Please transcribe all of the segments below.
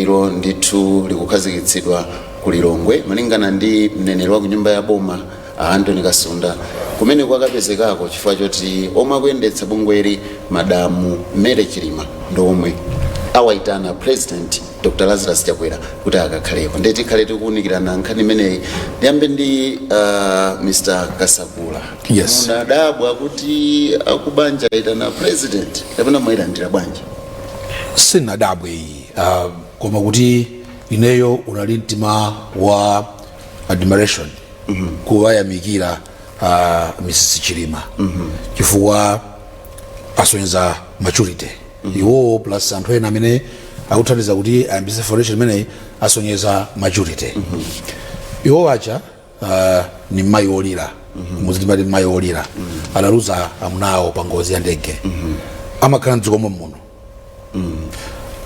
Bungwelilo ndithu likukhazikitsidwa ku Lilongwe, malingana ndi mneneri wa ku nyumba ya boma, a Anthony Kasunda, kumene kwakapezekako chifukwa choti omwe akuyendetsa bungweli, Madamu Mary Chilima, ndi omwe awayitana President Dr Lazarus Chakwera kuti akakhaleko. Ndiye tikhale tikuwunikirana nkhani imeneyi. Ndiyambe ndi Mr Kasakula. Yes. Munadabwa kuti akubanja ayitana President, kapena mwayilandira bwanji? Sinadabwe iyi, koma kuti ineyo unali mtima wa admiration, kuwayamikira Mrs Chilima, chifukwa asonyeza maturity. Iwowo plus anthu ena amene akuthandiza kuti ayambise foundation imeneyi asonyeza maturity. Iwowo aja ni mayi olira, muzitimati mayi olira, analuza amunawo pa ngozi ya ndege. Amakhala mdziko muno,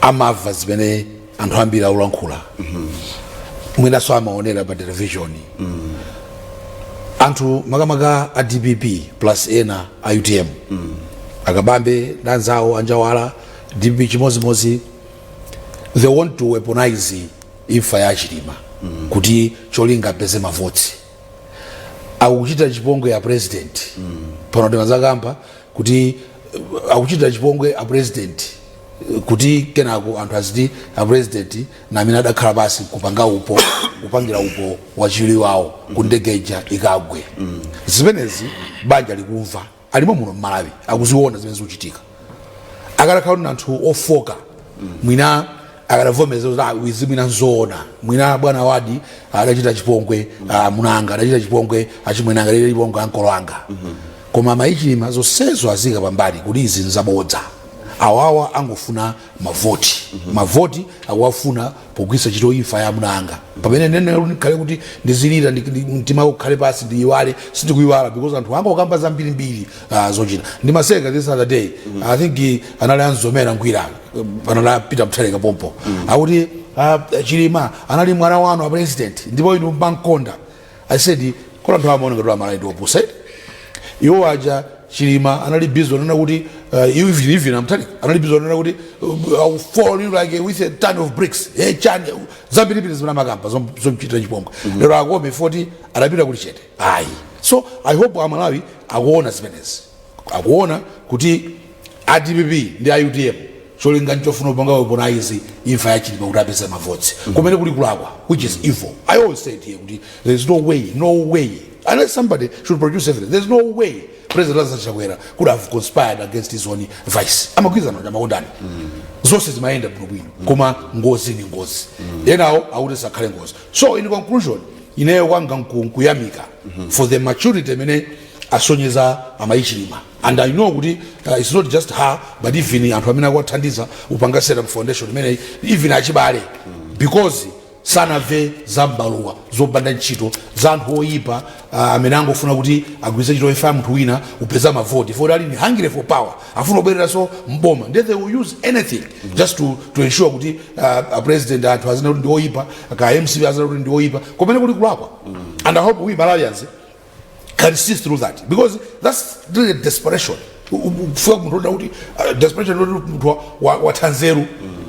amamva zimene anthu ambiri akulankhula, mwinanso amaonera pa television. Anthu makamaka a DPP plus ena a UTM, akabambe ndanzawo anjawala, DPP chimozimozi, they want to weaponize imfa ya Chilima kuti cholinga apeze mavoti. Akuchita chipongwe ya President. Pano timazakamba kuti akuchita chipongwe a President kuti kenako anthu aziti a President na amene adakhala pasi kupanga upo, kupangira upo wachiwiri wawo ku ndegeja ikagwe. Zimenezi banja likumva, alimo muno mmalawi, akuziona zimene zikuchitika. Akadakhala kuti anthu ofoka, mwina akadavomereza kuti, "Ah, izi mwina nzoona, mwina bwana wadi adachita chipongwe, munanga adachita chipongwe, achimwenanga adachita chipongwe, ankolo anga." Koma mayichilima zonsezo azika pambali kuti izi nzabodza, awawa angofuna mavoti. Mavoti akuwafuna pogwiritsa ntchito imfa ya munanga. Pamene nene ndikhale kuti ndizilira, mtima ukhale pasi, ndiyiwale, sindikuyiwala, because anthu anga okamba zambirimbiri zochita. Ndimaseka this other day, I think anali anzomera ngwira, anali Peter Mutharika pompo, akuti Chilima anali mwana wanu a President ndipo inu mbankonda. I said, kola anthu amaona ngati amalawi ndi opusa. Iwo aja Chilima anali busy onena kuti even amtali anali busy onena kuti "I will follow you like with a ton of bricks." Hey, chani zambirimbiri zimene amakamba zomchitira chipongwe. Lero akome 40 adapita kuti chete ayi. So I hope Amalawi akuona zimenezi, akuona kuti a DPP ndi a UTM cholinga nchofuna kupanga weaponize imfa ya Chilima kuti apeze mavotsi, kumene kuli kulakwa, which is evil. I always say it here kuti there is no way, no way, unless somebody should produce evidence, there's no way President Lazarus Chakwera could have conspired against his own vice. Amagwirizana, amakondani, zonse zimayenda bwinobwino, koma ngozi ni ngozi. Enawo akuti sakhale ngozi. So in conclusion, ineyo kwanga nkuyamika for the maturity imene asonyeza amayi Chilima, and I know kuti it's not just her, but even anthu amene akuwathandiza upanga set up foundation imene, even achibale, because sanamve za mbaluwa zopanda ntchito za anthu oyipa amene angofuna kuti agwiritse ntchito imfa ya munthu wina upeza mavoti, for ali ni hungry for power, afuna kubwereranso mboma. Ndiye they will use anything just to ensure kuti a President anthu azina kuti ndi oyipa, ka MCP azina kuti ndi oyipa, kumene kuli kulakwa. And I hope we Malawians can see through that, because that's really desperation. Kufika munthu oda kuti desperation, kuti munthu wathanzeru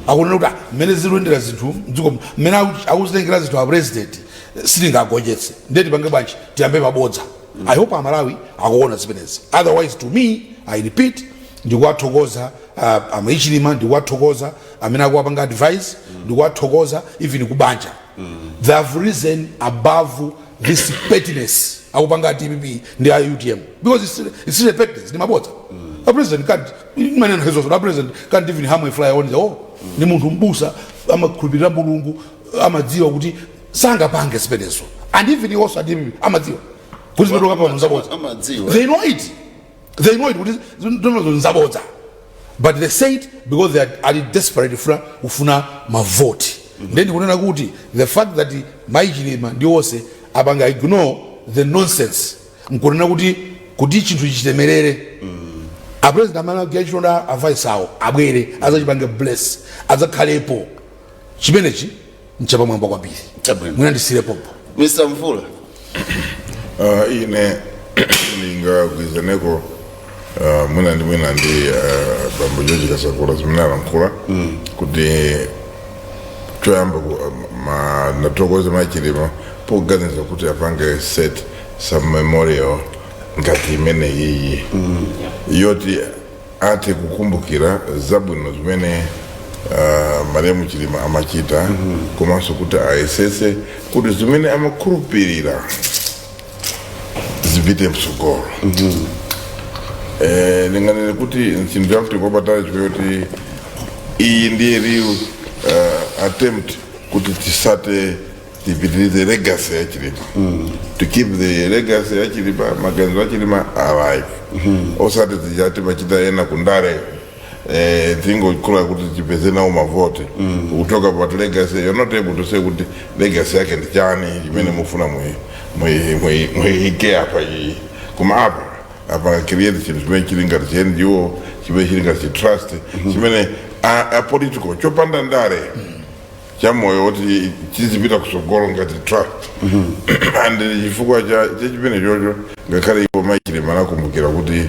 akunena kuti, "Ah, mmene ziluyendera zinthu mdziko, mmene akuzitengera zinthu a President, sitingagonjetse, ndiye tipange bwanji? Tiyambe mabodza." I hope Amalawi akuona zimenezi. Otherwise, to me, I repeat, ndikuwathokoza amayi Chilima, ndikuwathokoza amene akuwapanga advice, ndikuwathokoza even kubanja. They have risen above this pettiness akupanga DPP ndi a UTM, because it's still a pettiness, ndi mabodza. A President can't maneno hezozo. A President can't even harm a fly on the wall. Ni munthu mbusa, amakhulupirira Mulungu, amadziwa kuti sangapange zimenezo. And even also a DPP amadziwa kuti zimene pano nzabodza. Amadziwa. They know it, they know it kuti zimenezo nzabodza, but they say it because they are desperate kufuna mavoti. Then ndikunena kuti the fact that mayi Chilima ndi onse apanga ignore the nonsense, nkunena kuti chinthu chitemerere, a President amene agwira chitonda, a vice awo abwere azachipange bless, adzakhalepo, chimenechi nchapamwamba kwambiri. Chabwino. Mwina ndisire pompo. Mr Mvula. Ine ndingagwirizaneko mwina ndi bambo George Kasakula zimene alankhula kuti choyambirira Choyamba nathokoze mai Chilima poganiza kuti apange set some memorial ngati imene iyi yoti athe kukumbukira zabwino zimene malemu Chilima amachita, komanso kuti ayesese kuti zimene amakhulupirira zipite mtsogolo. Ndinganene kuti chinthu chamtengo wapatali chifukwa kuti iyi ndiye real attempt kuti tisate, tipitirize legacy ya Chilima, to keep the legacy ya Chilima, maganizo a Chilima alive, osati tijati machita ena kundale, tingokula kuti tipeze nawo mavoti. Kutoka about legacy, you're not able to say kuti legacy yake ndi chani chimene mufuna muike apa iyi. Koma apa create chinthu chimene chili ngati chi NGO, chimene chili ngati chi trust, chimene a political, chopanda ndale, chamoyo kuti chizipita kusogolo ngati trust. And chifukwa cha chimene chocho, ngakhale iwo mai Chilima anakumbukira kuti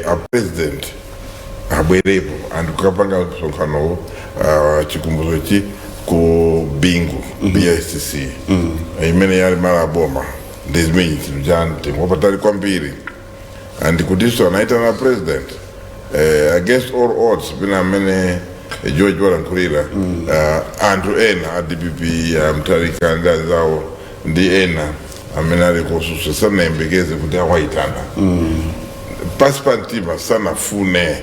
a president abwerepo and kukapanga msonkhanowo, chikumbuzo chi ku Bingu, BICC, imene yali malo aboma, ndi zimene chinthu cha mtengo wapatali kwambiri. And kutinso anaitana president, against all odds, pena amene George walankhulira, anthu ena a DPP, Mutharika ndi anzawo ndi ena amene ali kosusa sanayembekeze kuti awayitana. Pasi pa mtima sanafune,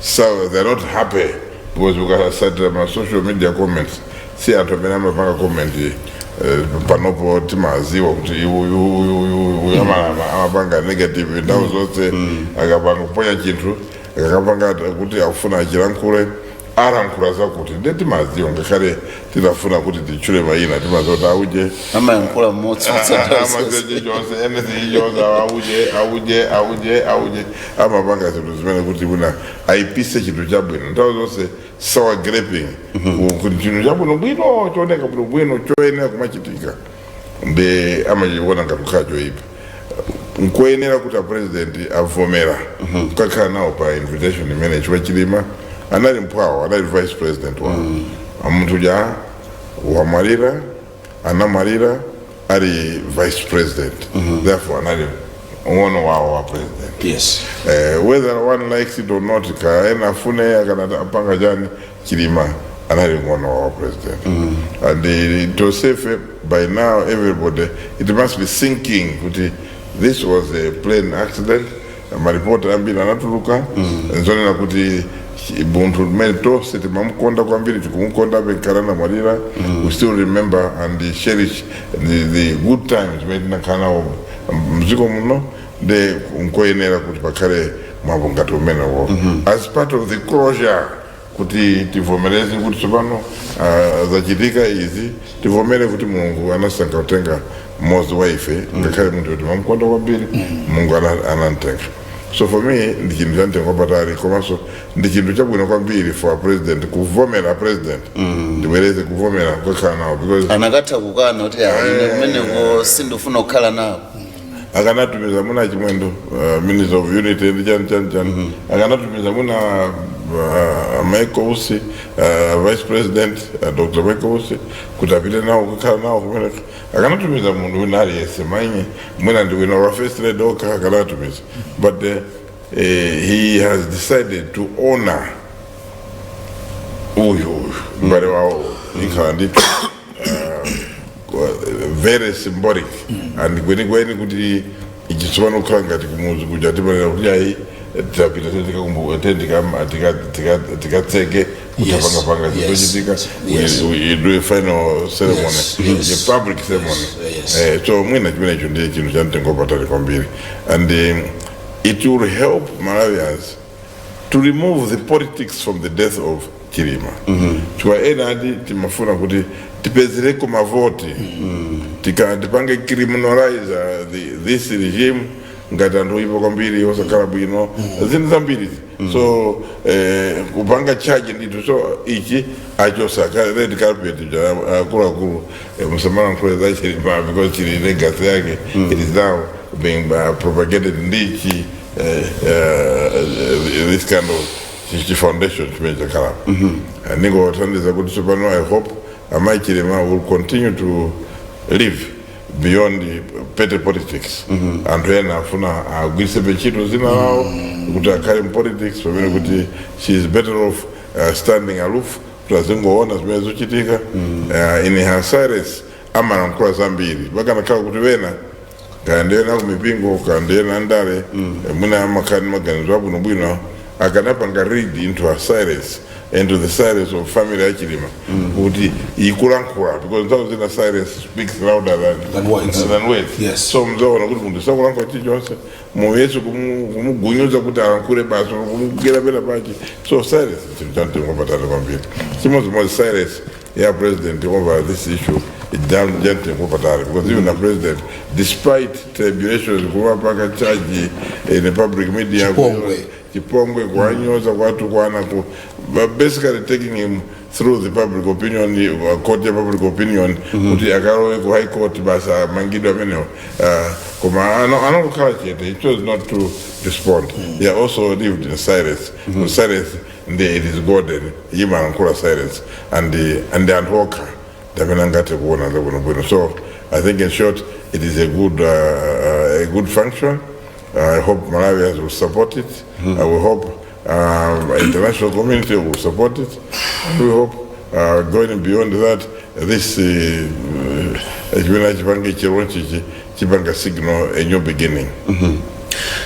so they're not happy, because ukasatira ma social media comments, si anthu amene amapanga comment, panopo timaziwa kuti uyu uyu uyu uyu amapanga negative nthawi zonse. Akapanga kuponya chinthu, akapanga kuti akufuna achilankhule, alankhula zakuti, nde timaziwa. Ngakhale tidafuna kuti titchule mayina, timaziwa kuti auje Amayankhula motsutsa nthawi zonse. Amazeje chonse, anything chonse, auje auje auje auje amapanga zinthu zimene kuti kuna ayipise chinthu chabwino nthawi zonse, sour graping kuti chinthu chabwino bwino, chooneka bwino bwino, choyenera kumachitika, ndi amachiona ngati kukhala choyipa. Nkoyenera kuti a president avomera kukakhala nawo pa invitation imene, chifukwa Chilima anali mphwawo, anali vice president wawo. Munthu uja wamwalira, anamwalira ali vice president, therefore anali ng'ono wawo wa president. Whether one likes it or not, kaena afune akana apanga chani, Chilima anali ng'ono wa president. And tosefe by now, everybody, it must be sinking kuti this was a plane accident. Maripoti ambiri anatuluka nzonena kuti munthu mmene tonse timamukonda kwambiri, tikumukonda penkhala namwalira, we still remember and cherish the good times imene tinakhala nawo mdziko muno. Nde nkoyenera kuti pakhale mwambo ngati umenewo as part of the closure, kuti tivomereze kuti tsopano zachitika izi, tivomere kuti Mulungu anasankha kutenga mmodzi wa ife, ngakhale munthu kuti mamukonda kwambiri, Mulungu anamtenga. So for me ndi chinthu cha mtengo wapatali, komanso ndi chinthu chabwino kwambiri for a president kuvomera, president, ndibwereze, kuvomera kukhala nawo because Anakatha kukana kuti, "Ah, ine kumeneko sindifuna kukhala nawo." Akanatumiza muna Chimwendo, minister of unity ndi chani chani chani, akanatumiza muna Michael Usi, vice president, Dr Michael Usi, kuti apite nawo kukhala nawo kumeneko. Akanatumiza munthu wina aliyense, mainye mwina ndi wina wa first lady okha akanatumiza, but he has decided to honor uyu uyu mbale wawo. Ikhala ndithu very symbolic and kwenikweni kuti ichi tsopano kukhala ngati kumuzi kuja timanena kuti ayi, tapita tikatseke kutapangapanga zitochitika. We do a final ceremony, a public ceremony. So mwina chimenecho ndiye chinthu cha mtengo wapatali kwambiri, and it will help Malawians to remove the politics from the death of Chilima, chifukwa ena ati timafuna kuti tipezereko mavoti, tipange criminalize this regime ngati anthu oyipa kwambiri, osakhala bwino, zinthu zambiri. So kupanga charge ndithu, so ichi achosa red carpet ja akuluakulu, musamalankhule za Chilima because chili legacy yake, it is now being propagated ndichi this kind of chi foundation chimene chakhalapo. Ningothandiza kuti tsopano I hope Amayi Chilima will continue to live beyond the petty politics. Anthu ena afuna agwiritse ntchito zina lawo kuti akhale mu politics, pamene kuti she is better off standing aloof kuti azingoona zimene zochitika. In her silence amalankhula zambiri. Pakanakhala kuti wena, kaya ndiyena kumipingo, kaya ndiyena ndale, mwina amakhala ndi maganizo abwinobwino, akanapanga read into her silence, into the silence of family ya Chilima, kuti ikulankhula, because nthawi zina silence speaks louder than words. Than words. So mzaona kuti munthu sakulankhula chilichonse, muyese kumugunyuza kuti alankhule basi, kumugera pena pachi. So silence chinthu cha mtengo wapatali kwambiri. Chimodzimodzi silence ya president over this issue cha mtengo wapatali, because even the president, despite tribulations, kumapaka charge in the public media, Chipongwe. Chipongwe, kuwanyoza, kwatukwana ku, but basically taking him through the public opinion, court ya public opinion, kuti akalowe ku High Court basi amangidwe amenewo. Koma anangokhala chete. He chose not to respond. He also lived in silence. Silence ndi, it is golden, imalankhula silence, and anthu okha ndamene angathe kuona zabwinobwino. So I think, in short, it is a good function. I hope Malawians will support it. I will hope international community will support it. We hope, going beyond that, this chimene achipange chilaunch chipanga signal a new beginning.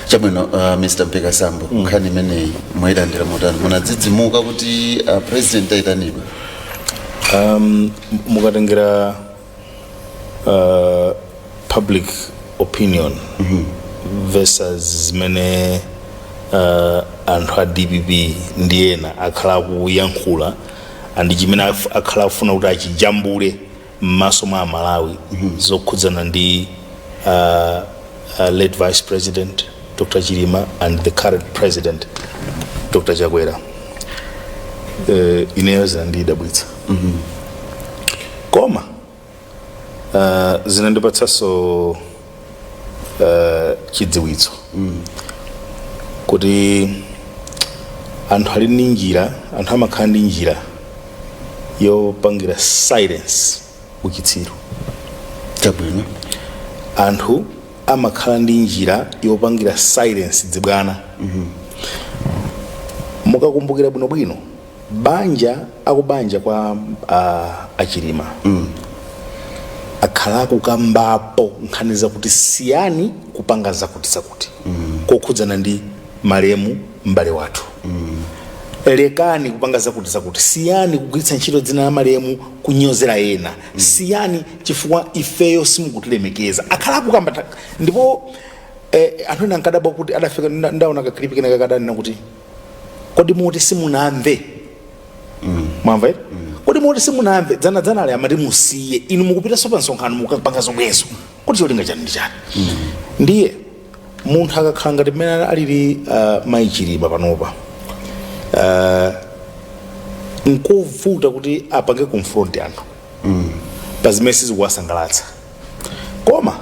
Chabwino, Mr Mpekasambo, nkhani imeneyi mwayilandira motani? Munadzidzimuka kuti president ayitanidwa? Mukatengera public opinion versus zimene anthu a DPP ndi ena akhala akuyankhula and chimene akhala akufuna kuti achijambule m'maso mwa Amalawi zokhudzana ndi late Vice President Dr Chilima and the current President Dr Chakwera, ineyo zinandidabwitsa, koma zinandipatsanso chidziwitso kuti anthu ali ndi njira, anthu amakhala ndi njira yopangira silence uchitsiru. Anthu amakhala ndi njira yopangira silence dzibwana. Mukakumbukira bwinobwino, banja akubanja kwa Achilima akhala akukambapo nkhani zakuti siyani kupanga zakuti zakuti kokhudzana ndi malemu m'bale wathu, lekani kupanga zakuti zakuti, siyani kugwiritsa ntchito dzina la malemu kunyozera ena, siyani chifukwa ifeyo simukutilemekeza. Akhala akukamba ndipo anthu ena ankadabwa kuti adafika ndaona kaclip kena kakadanena kuti, "Kodi muti simunamve? Mwamva iti? Kodi muti simunamve? Dzana dzanali amati musiye, inu mukupitanso pa msonkhano mukapanga zomwezo, kuti cholinga chanu ndi chani?" Ndiye munthu akakhala ngati mmene alili mayi Chilima panopa, nkovuta kuti apange confront anthu pa zimene sizikuwasangalatsa. Koma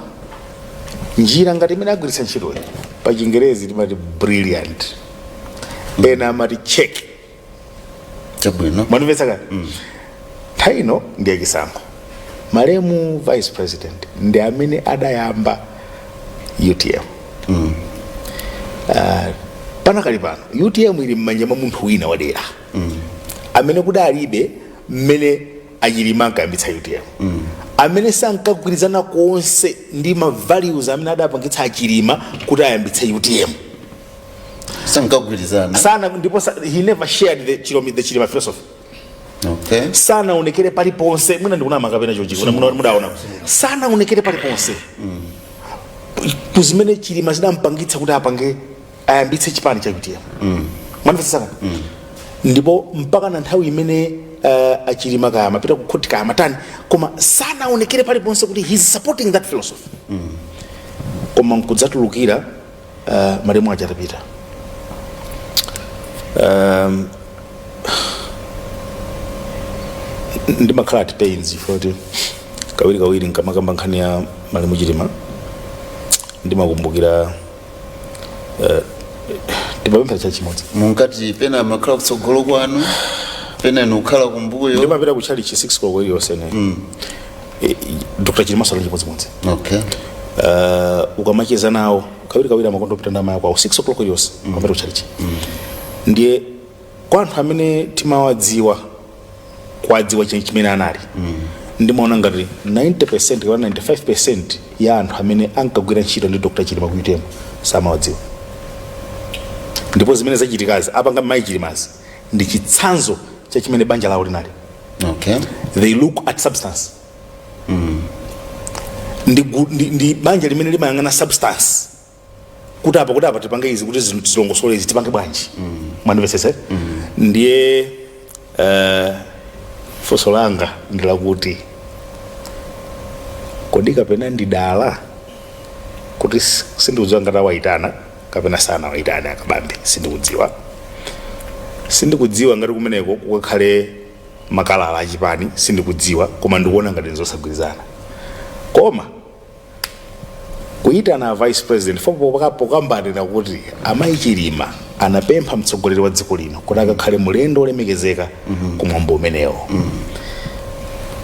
njira ngati imene agwiritsa ntchitoyi, pa Chingerezi timati brilliant, ena amati check. Mwandimvetsa kani? Nthawi ino ndiye chisankho. Malemu Vice President ndi amene adayamba UTM. Panakali pano UTM ili m'manja mwa munthu wina wadera amene kudalibe mmene Achilima ankayambitsa UTM, amene sankagwirizana konse ndi ma values amene adapangitsa Achilima kuti ayambitse UTM. Sankagwirizana? Sana, ndipo he never shared the Chilima philosophy. Sanaonekere paliponse. Mwina ndikunama kapena chochiko mudaona, sanaonekere paliponse kuzimene Chilima zidampangitsa kuti apange, ayambitse chipani cha UTM. Mwandimvetsetsa? Ndipo mpaka na nthawi imene Achilima kaya amapita ku khoti kaya amatani, koma sanaonekere paliponse kuti he's supporting that philosophy. Koma nkudzatulukira malemu aja atapita, ndimakhala at pains kuti kawiri kawiri nkamakamba nkhani ya malemu Chilima ndimakumbukira timapemphera cha chimodzi. Munkati pena amakhala kutsogolo kwanu? Pena inu kukhala kumbuyo. Ndimapita ku chalichi 6 koloko iliyonse ine. Dr Chilima sala chimodzimodzi. Ukamacheza nawo kawiri kawiri, amakonda kupita ndi amayi kwawo 6 o'clock iliyonse, amapita ku chalichi. Ndiye kwa anthu amene timawadziwa, kwadziwa chimene anali, ndimaona ngati 90% kapena 95% ya anthu amene ankagwira ntchito ndi Dr Chilima ku UTM samawadziwa. Ndipo zimene zachitikazi, apanga mayi Chilimazi, ndi chitsanzo cha chimene banja lawo linali. They look at substance. Ndi banja limene limayang'ana substance, kuti apa tipange izi, kuti zinthu zilongosole izi, tipange bwanji. Mwandimvetsetse? Ndiye funso langa ndilakuti, kodi kapena ndidala kuti sindikudziwa ngati awayitana kapena sanawayitane akabambe, sindikudziwa ngati kumeneko kukakhale makalala achipani, sindikudziwa, koma ndikuona ngati nzosagwirizana. Koma kuyitana a vice president pokambanira kuti amayi Chilima anapempha mtsogoleri wa dziko lino kuti akakhale mulendo olemekezeka kumwambo umenewo,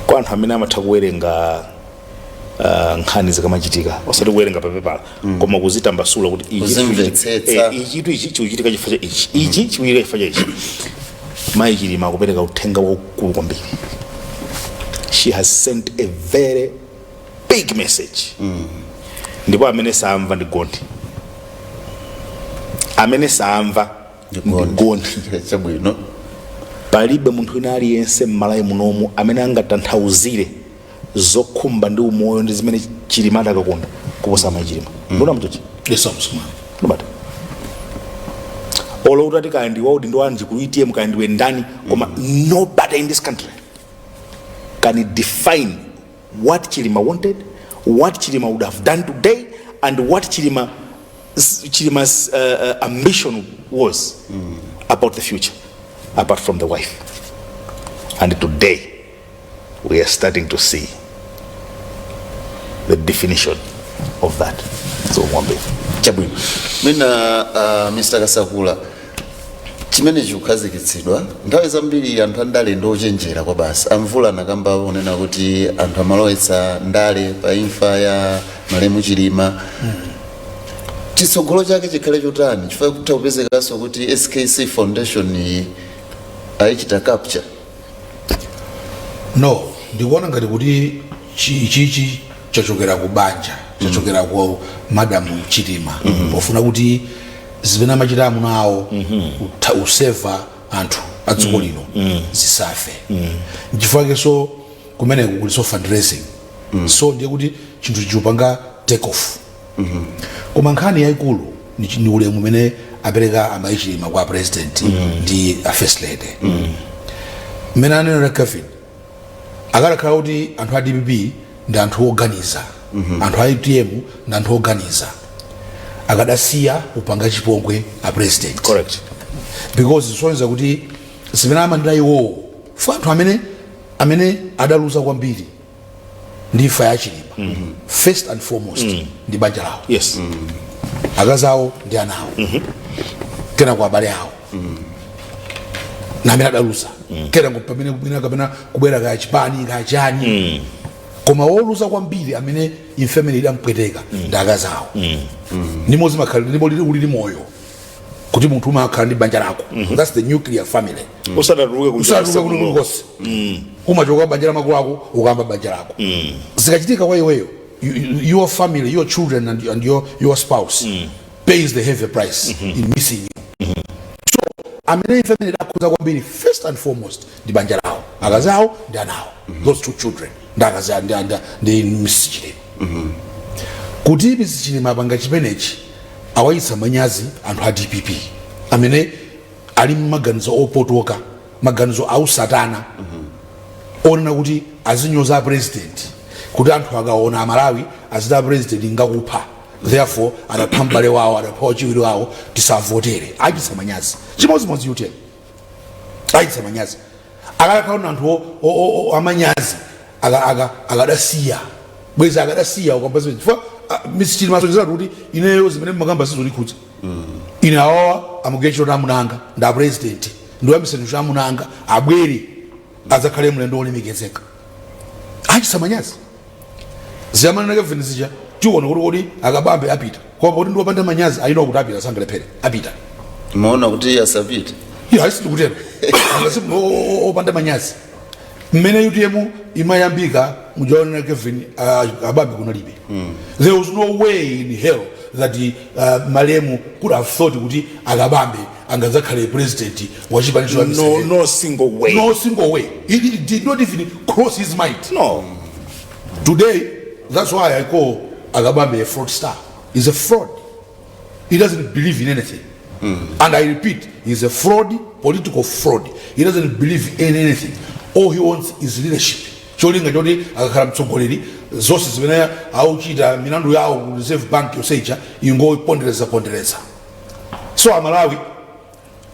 kwa anthu amene amatha kuwerenga nkhani zikamachitika, osati kuwerenga papepala, koma kuzitambasula kuti ichi Kuzimvetsetsa. Ichitu ichi chikuchitika chifukwa cha ichi, ichi chikuchitika chifukwa cha ichi, mayi Chilima akupereka uthenga waukulu kwambiri. She has sent a very big message. Ndipo amene samva ndi gondi, amene samva ndi gondi. Chabwino. Palibe munthu wina aliyense m'Malawi munomu amene angatanthauzire zokhumba ndi umoyo ndi zimene Chilima adakakonda kuposa amayi Chilima. Ndona mchochi. Yes, Msumani. Nobody. Olo utati kaya ndi waudi ndi wanji ku UTM, kaya ndiwe ndani, koma nobody in this country can define what Chilima wanted, what Chilima would have done today, and what Chilima's ambition was about the future, apart from the wife. And today we are starting to see the definition of that. So mwambe. Chabwino. Mwina Mr Kasakula, chimene chikukhazikitsidwa, nthawi zambiri anthu andale ndi ochenjera kwa basi. Amvula nakamba kunena kuti anthu amalowetsa ndale pa imfa ya malemu Chilima. Chitsogolo chake chikhale chotani, chifukwa kutha kupezekanso kuti SKC Foundation iyi ayichita capture? No, ndikuona ngati kuti ichichi chachokera ku banja, chachokera ku Madamu Chilima, pofuna kuti zimene amachita amuna awo, useva anthu a dziko lino, zisafe. Nchifukwa so kumeneku kuliso fundraising. So ndiye kuti chinthu chikupanga take off. Koma nkhani yayikulu ni ulemu umene apereka amayi Chilima kwa president ndi a first lady. Mmene anenera Kevin, akalakhala kuti anthu a DPP ndi anthu oganiza, anthu a UTM ndi anthu oganiza, akadasiya kupanga chipongwe a president. Correct. Because zisonyeza kuti zimene amanena iwowo fu anthu amene adaluza kwambiri ndi imfa ya Chilima, first and foremost ndi banja lawo, akazi awo ndi ana awo, kenako abale awo na amene adaluza, kenako pamene kumene kapena kubwera kaya chipani kaya chani. Koma woluza kwambiri amene imfa imene idampweteka ndi akazi awo. Ndimo zimakhala, ndimo lili ulili moyo kuti munthu umakhala ndi banja lako. That's the nuclear family. Usadatuluke kunja. Usatuluka kuno kulikonse, umachoka banja la makolo ako, ukamba banja lako. Zikachitika kwa iweyo, your family, your children and your spouse pays the heavy price in missing you. So amene imfa imene idakhuza kwambiri, first and foremost, ndi banja lawo, akazi awo ndi ana awo, those two children ndi akazi ndi Mrs Chilima. Kuti Mrs Chilima apanga chimenechi, awayitsa manyazi anthu a DPP amene ali mmaganizo opotoka, maganizo ausatana, onena kuti azinyoza president, kuti anthu akaona Amalawi azita president ngakupha, therefore adapha m'bale wawo, adapha wachiwiri wawo, tisavotere. Achitsa manyazi. Chimodzimodzi UTM, achitsa manyazi. Akalakhala anthu amanyazi, akadasiya bweza, akadasiya ukamba zimene, chifukwa Mrs Chilima asonyezeratu kuti ineyo zimene mmakamba sizonikhudza ine. Awawa amugechero namunanga nda president. Ndiwayambisa chinthu chamuna anga, abwere adzakhale mlendo wolemekezeka. Achisa manyazi ziyamanena Kevin zija. Tiona kuti kodi akabambe apita, koma kuti ndiwapanda manyazi ayina kuti apita, sangalephere, apita. Maona kuti asapite? Iya, ayisi tikutero angasi opanda manyazi. Mmene UTM imayambika, mujaonera Kevin, abambe kunalibe. There was no way in hell that malemu could have thought kuti akabambe angadzakhale president wa chipani. No, no single way. No single way. It did not even cross his mind. No. Today, that's why I call akabambe a fraudster. He's a fraud. He doesn't believe in anything. And I repeat, he's a fraud, political fraud. He doesn't believe in anything. All he wants is leadership, cholinga choti akakhala mtsogoleri, zonse zimene auchita, milandu yawo ku Reserve Bank yosecha ingopondereza pondereza. So amalawi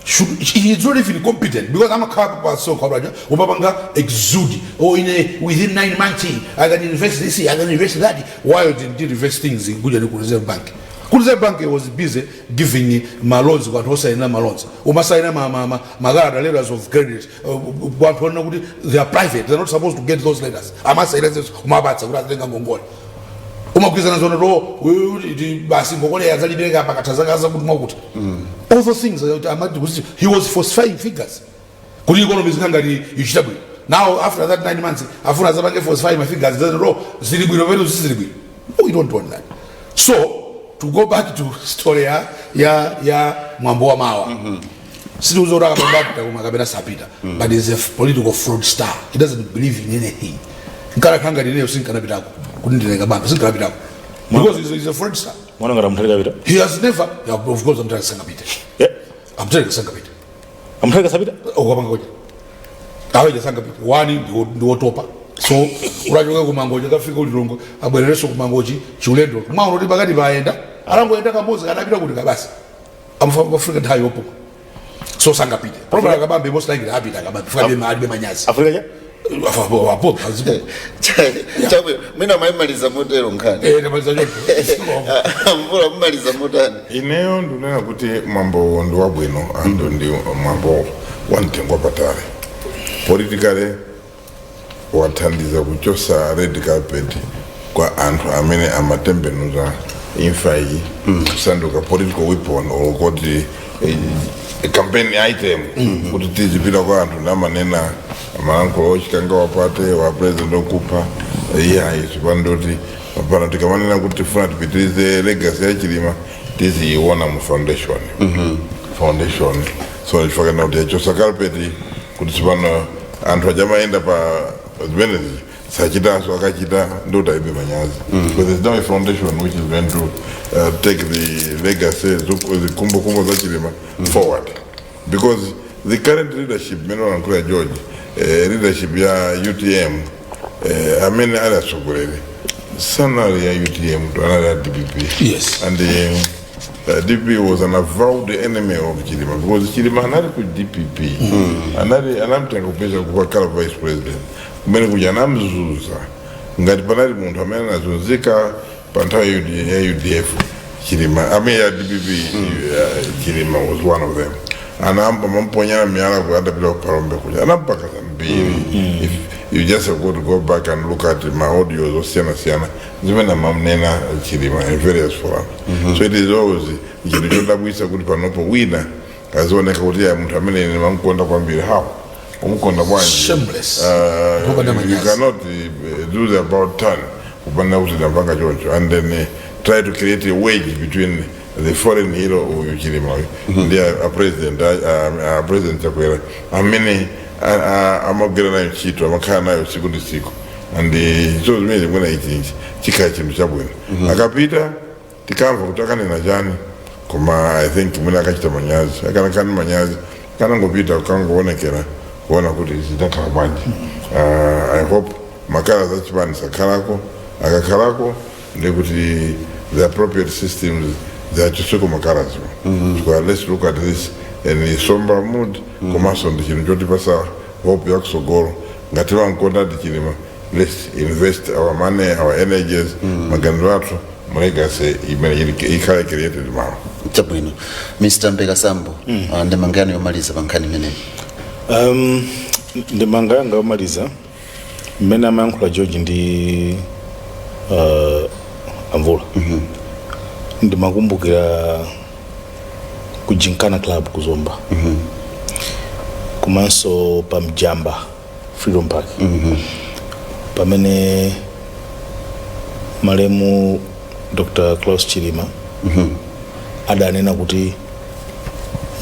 should, he's not even competent because amakhala pa so umapanga exude, "Oh, in a, within 9 months I can invest this, I can invest that," while they did invest things kuja ku Reserve Bank. Ku Reserve Bank was busy giving ma loans ku anthu osayenera, ma loans umasaina makalata, letters of credit, ku anthu onena kuti they are private, they're not supposed to get those letters. Amasaina zezo, umapatsa kuti azitenga ngongole, umagwirizana zona to basi, ngongole azalipereka pakatha zaka zakuti mwakuti. All those things, amati kuti he was falsifying figures kuti economy zikangati ichita bwino. Now after that 9 months afuna azapange falsify ma figures, doesn't know zili bwino pano zili bwino. No, we don't want that. So to go back to story ya mwambo wa mawa, sitiuza kuti akapanda apita koma kapena sapita, but he's a political fraudster. He doesn't believe in anything. Nkalakhala ineyo sinkanapitako kuti ndine kabambe, sinkanapitako because he's a fraudster. Mwana ngati amuthalika apita? He has never, yeah, of course amthalika sangapite. Amthalika sangapite. Amuthalika sapita? Ukapanga koja aweja sangapite wani ndiwotopa. So ulachoka kumangochi akafika ulilongo, abwererenso kumangochi chiulendo mwaona kuti pakati paenda alangoenda kamodzi kanapita kuti kabasi amafika nthawi yopuma, so sangapite. Probably akabambe most likely apita akabambe fika alibe manyazi. Afrika cha Apo azipo. Chabwino, mwina mayimaliza motero nkhani. Eh, ndamaliza choncho. Mvula, mumaliza motani? Ineyo ndinena kuti mwambo ndi wabwino and ndi mwambo wa mtengo wapatali. Politically wathandiza kuchosa red carpet kwa anthu amene amatembenuza imfa iyi kusanduka political weapon or kuti campaign item, kuti tizipita kwa anthu namanena amalankhula ochikanga wapate wa president okupha. Iya, izi pano tikamanena kuti tifuna tipitirize legacy ya Chilima, tiziiona mu foundation. So chifukwa kuti yachosa carpet kuti tsopano anthu achamayenda pa zimenezi sachitanso, akachita ndikuti alibe manyazi, because there's now a foundation which is going to take the legacy, zikumbukumbu za Chilima forward, because the current leadership mene walankhula George, leadership ya UTM, amene ali atsogoleri sanali ya UTM to, anali ya DPP. And DPP was an avowed enemy of Chilima because Chilima anali ku DPP, anali anamtenga kupeza kukakhala vice president kumene kuja anamzuza. Ngati panali munthu amene anazunzika pa nthawi ya UDF, Chilima, amene ya DPP, Chilima was one of them. Anamba mamponyana miyala ku adapita kuphalombe kuja anampaka zambiri. If you just have got to go back and look at ma audios osiyana siyana zimene amamnena Chilima in various forums. So it is always chinthu chodabwisa kuti panopo wina azioneka kuti ya munthu amene ine mamukonda kwambiri. How umukonda bwanji? Shameless. You Manyazi. cannot do the about turn kupanda kuti ndapanga choncho and then try to create a wedge between the foreign hero uyu Chilima uyu ndi a president, a president Chakwera amene amagwira nayo ntchito, amakhala nayo tsiku ndi tsiku. And so zimene zimwena ichi chikhala chinthu chabwino akapita, tikamva kuti akanena chani. Koma I think mwina akachita manyazi, akanakani manyazi kanangopita kukangoonekera kuona kuti zitakhala bwanji. I hope makala zachipani sakhalako. Akakhalako ndikuti the appropriate systems zachoseko makalazo. So let's look at this in a somber mood, komanso ndi chinthu chotipasa hope yakusogolo. Ngati vankonda Chilima, let's invest our money, our energies, maganizo athu mu legacy imene ikhale created mawa. Chabwino, Mr Mpeka Sambo, ndemangano yomaliza pa nkhani imeneyi. Ndemanga yanga yomaliza, mmene amayankhula George ndi Amvula, ndimakumbukira ku Gymkhana Club kuzomba, komanso pa Mjamba Freedom Park, pamene malemu Dr Klaus Chilima adanena kuti,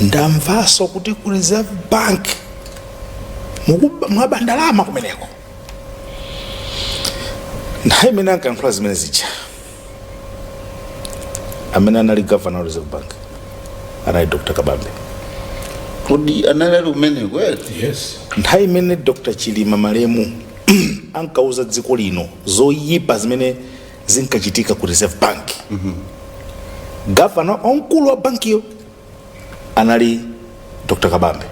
"Ndamvanso kuti ku Reserve Bank mwaba ndalama kumeneko." Nthawi imene ankayankhula zimene zija, amene anali governor wa Reserve Bank anali Dr Kabambe. Kodi anali ali kumeneko eti? Yes. Nthawi imene Dr Chilima malemu ankauza dziko lino zoyipa zimene zinkachitika ku Reserve Bank, governor wamkulu wa bankiyo anali Dr Kabambe.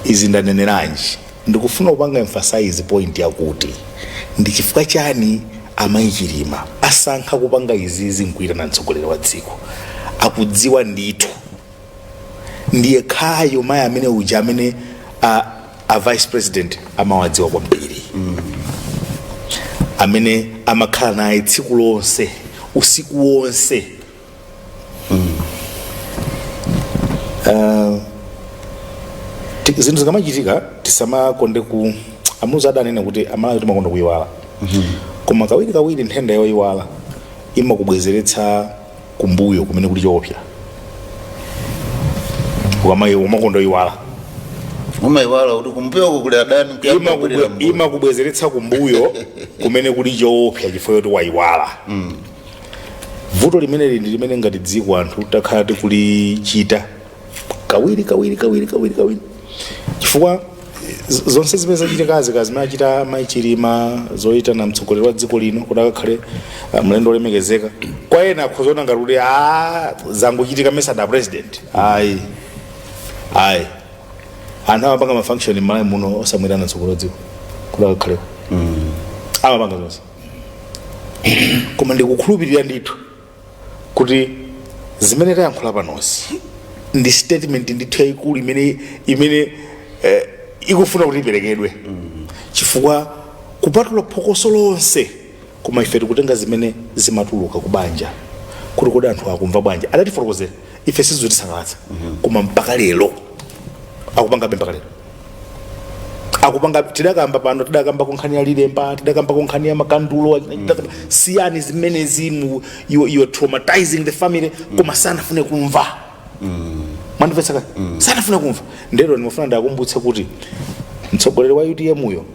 Izi ndaneneranji? Ndikufuna kupanga emphasize point yakuti ndi chifukwa chani amayi Chilima asankha kupanga izizi nkuitana mtsogoleri wa dziko. Akudziwa ndithu ndiye khayo mayi amene uja amene a vice president amawadziwa kwambiri, amene amakhala naye tsiku lonse, usiku wonse. Zinthu zikamachitika tisamakonde ku amuza adanena kuti Amalawi timakonda kuyiwala, koma kawiri kawiri nthenda yoyiwala imakubwezeretsa kumbuyo kumene kuli choopsa. Umakonda kuyiwala, Umayiwala kuti kumbuyoko kuli adani, kuyamba kubwerera mbuyo. Imakubwezeretsa kumbuyo kumene kuli choopsa chifukwa choti wayiwala. Vuto limeneli ndi limene ngati dziko anthu takhala tikulichita kawiri kawiri kawiri kawiri kawiri, chifukwa zonse zimene zachitikazi, kazimene achita mayi Chilima zoyitana mtsogoleri wa dziko lino kuti akakhale mlendo olemekezeka, kwa ena akhozaona ngati kuti a zangochitika mesa da president. Ayi, ayi, anthu amapanga ma function m'Malawi muno osamwitana mtsogoleri wa dziko kuti akakhaleko, amapanga zonse. Koma ndikukhulupirira ndithu kuti zimene tayankhula panozi ndi statement ndithu yayikulu imene ikufuna kuti iperekedwe, chifukwa kupatula phokoso lonse, koma ife tikutenga zimene zimatuluka kubanja kuti kodi anthu akumva bwanji. Adatifotokozera ife, sizotisangalatsa, koma mpaka lero akupangabe, mpaka lero akupanga. Tidakamba pano, tidakamba kunkhani ya lilemba, tidakamba kunkhani ya makandulo, tidakamba, siyani zimenezi, you are traumatizing the family, koma sanafune kumva. Mwandimvetsa kale? Sanafune kumva. Ndero ndimafuna ndakumbutse kuti mtsogoleri wa UTM uyo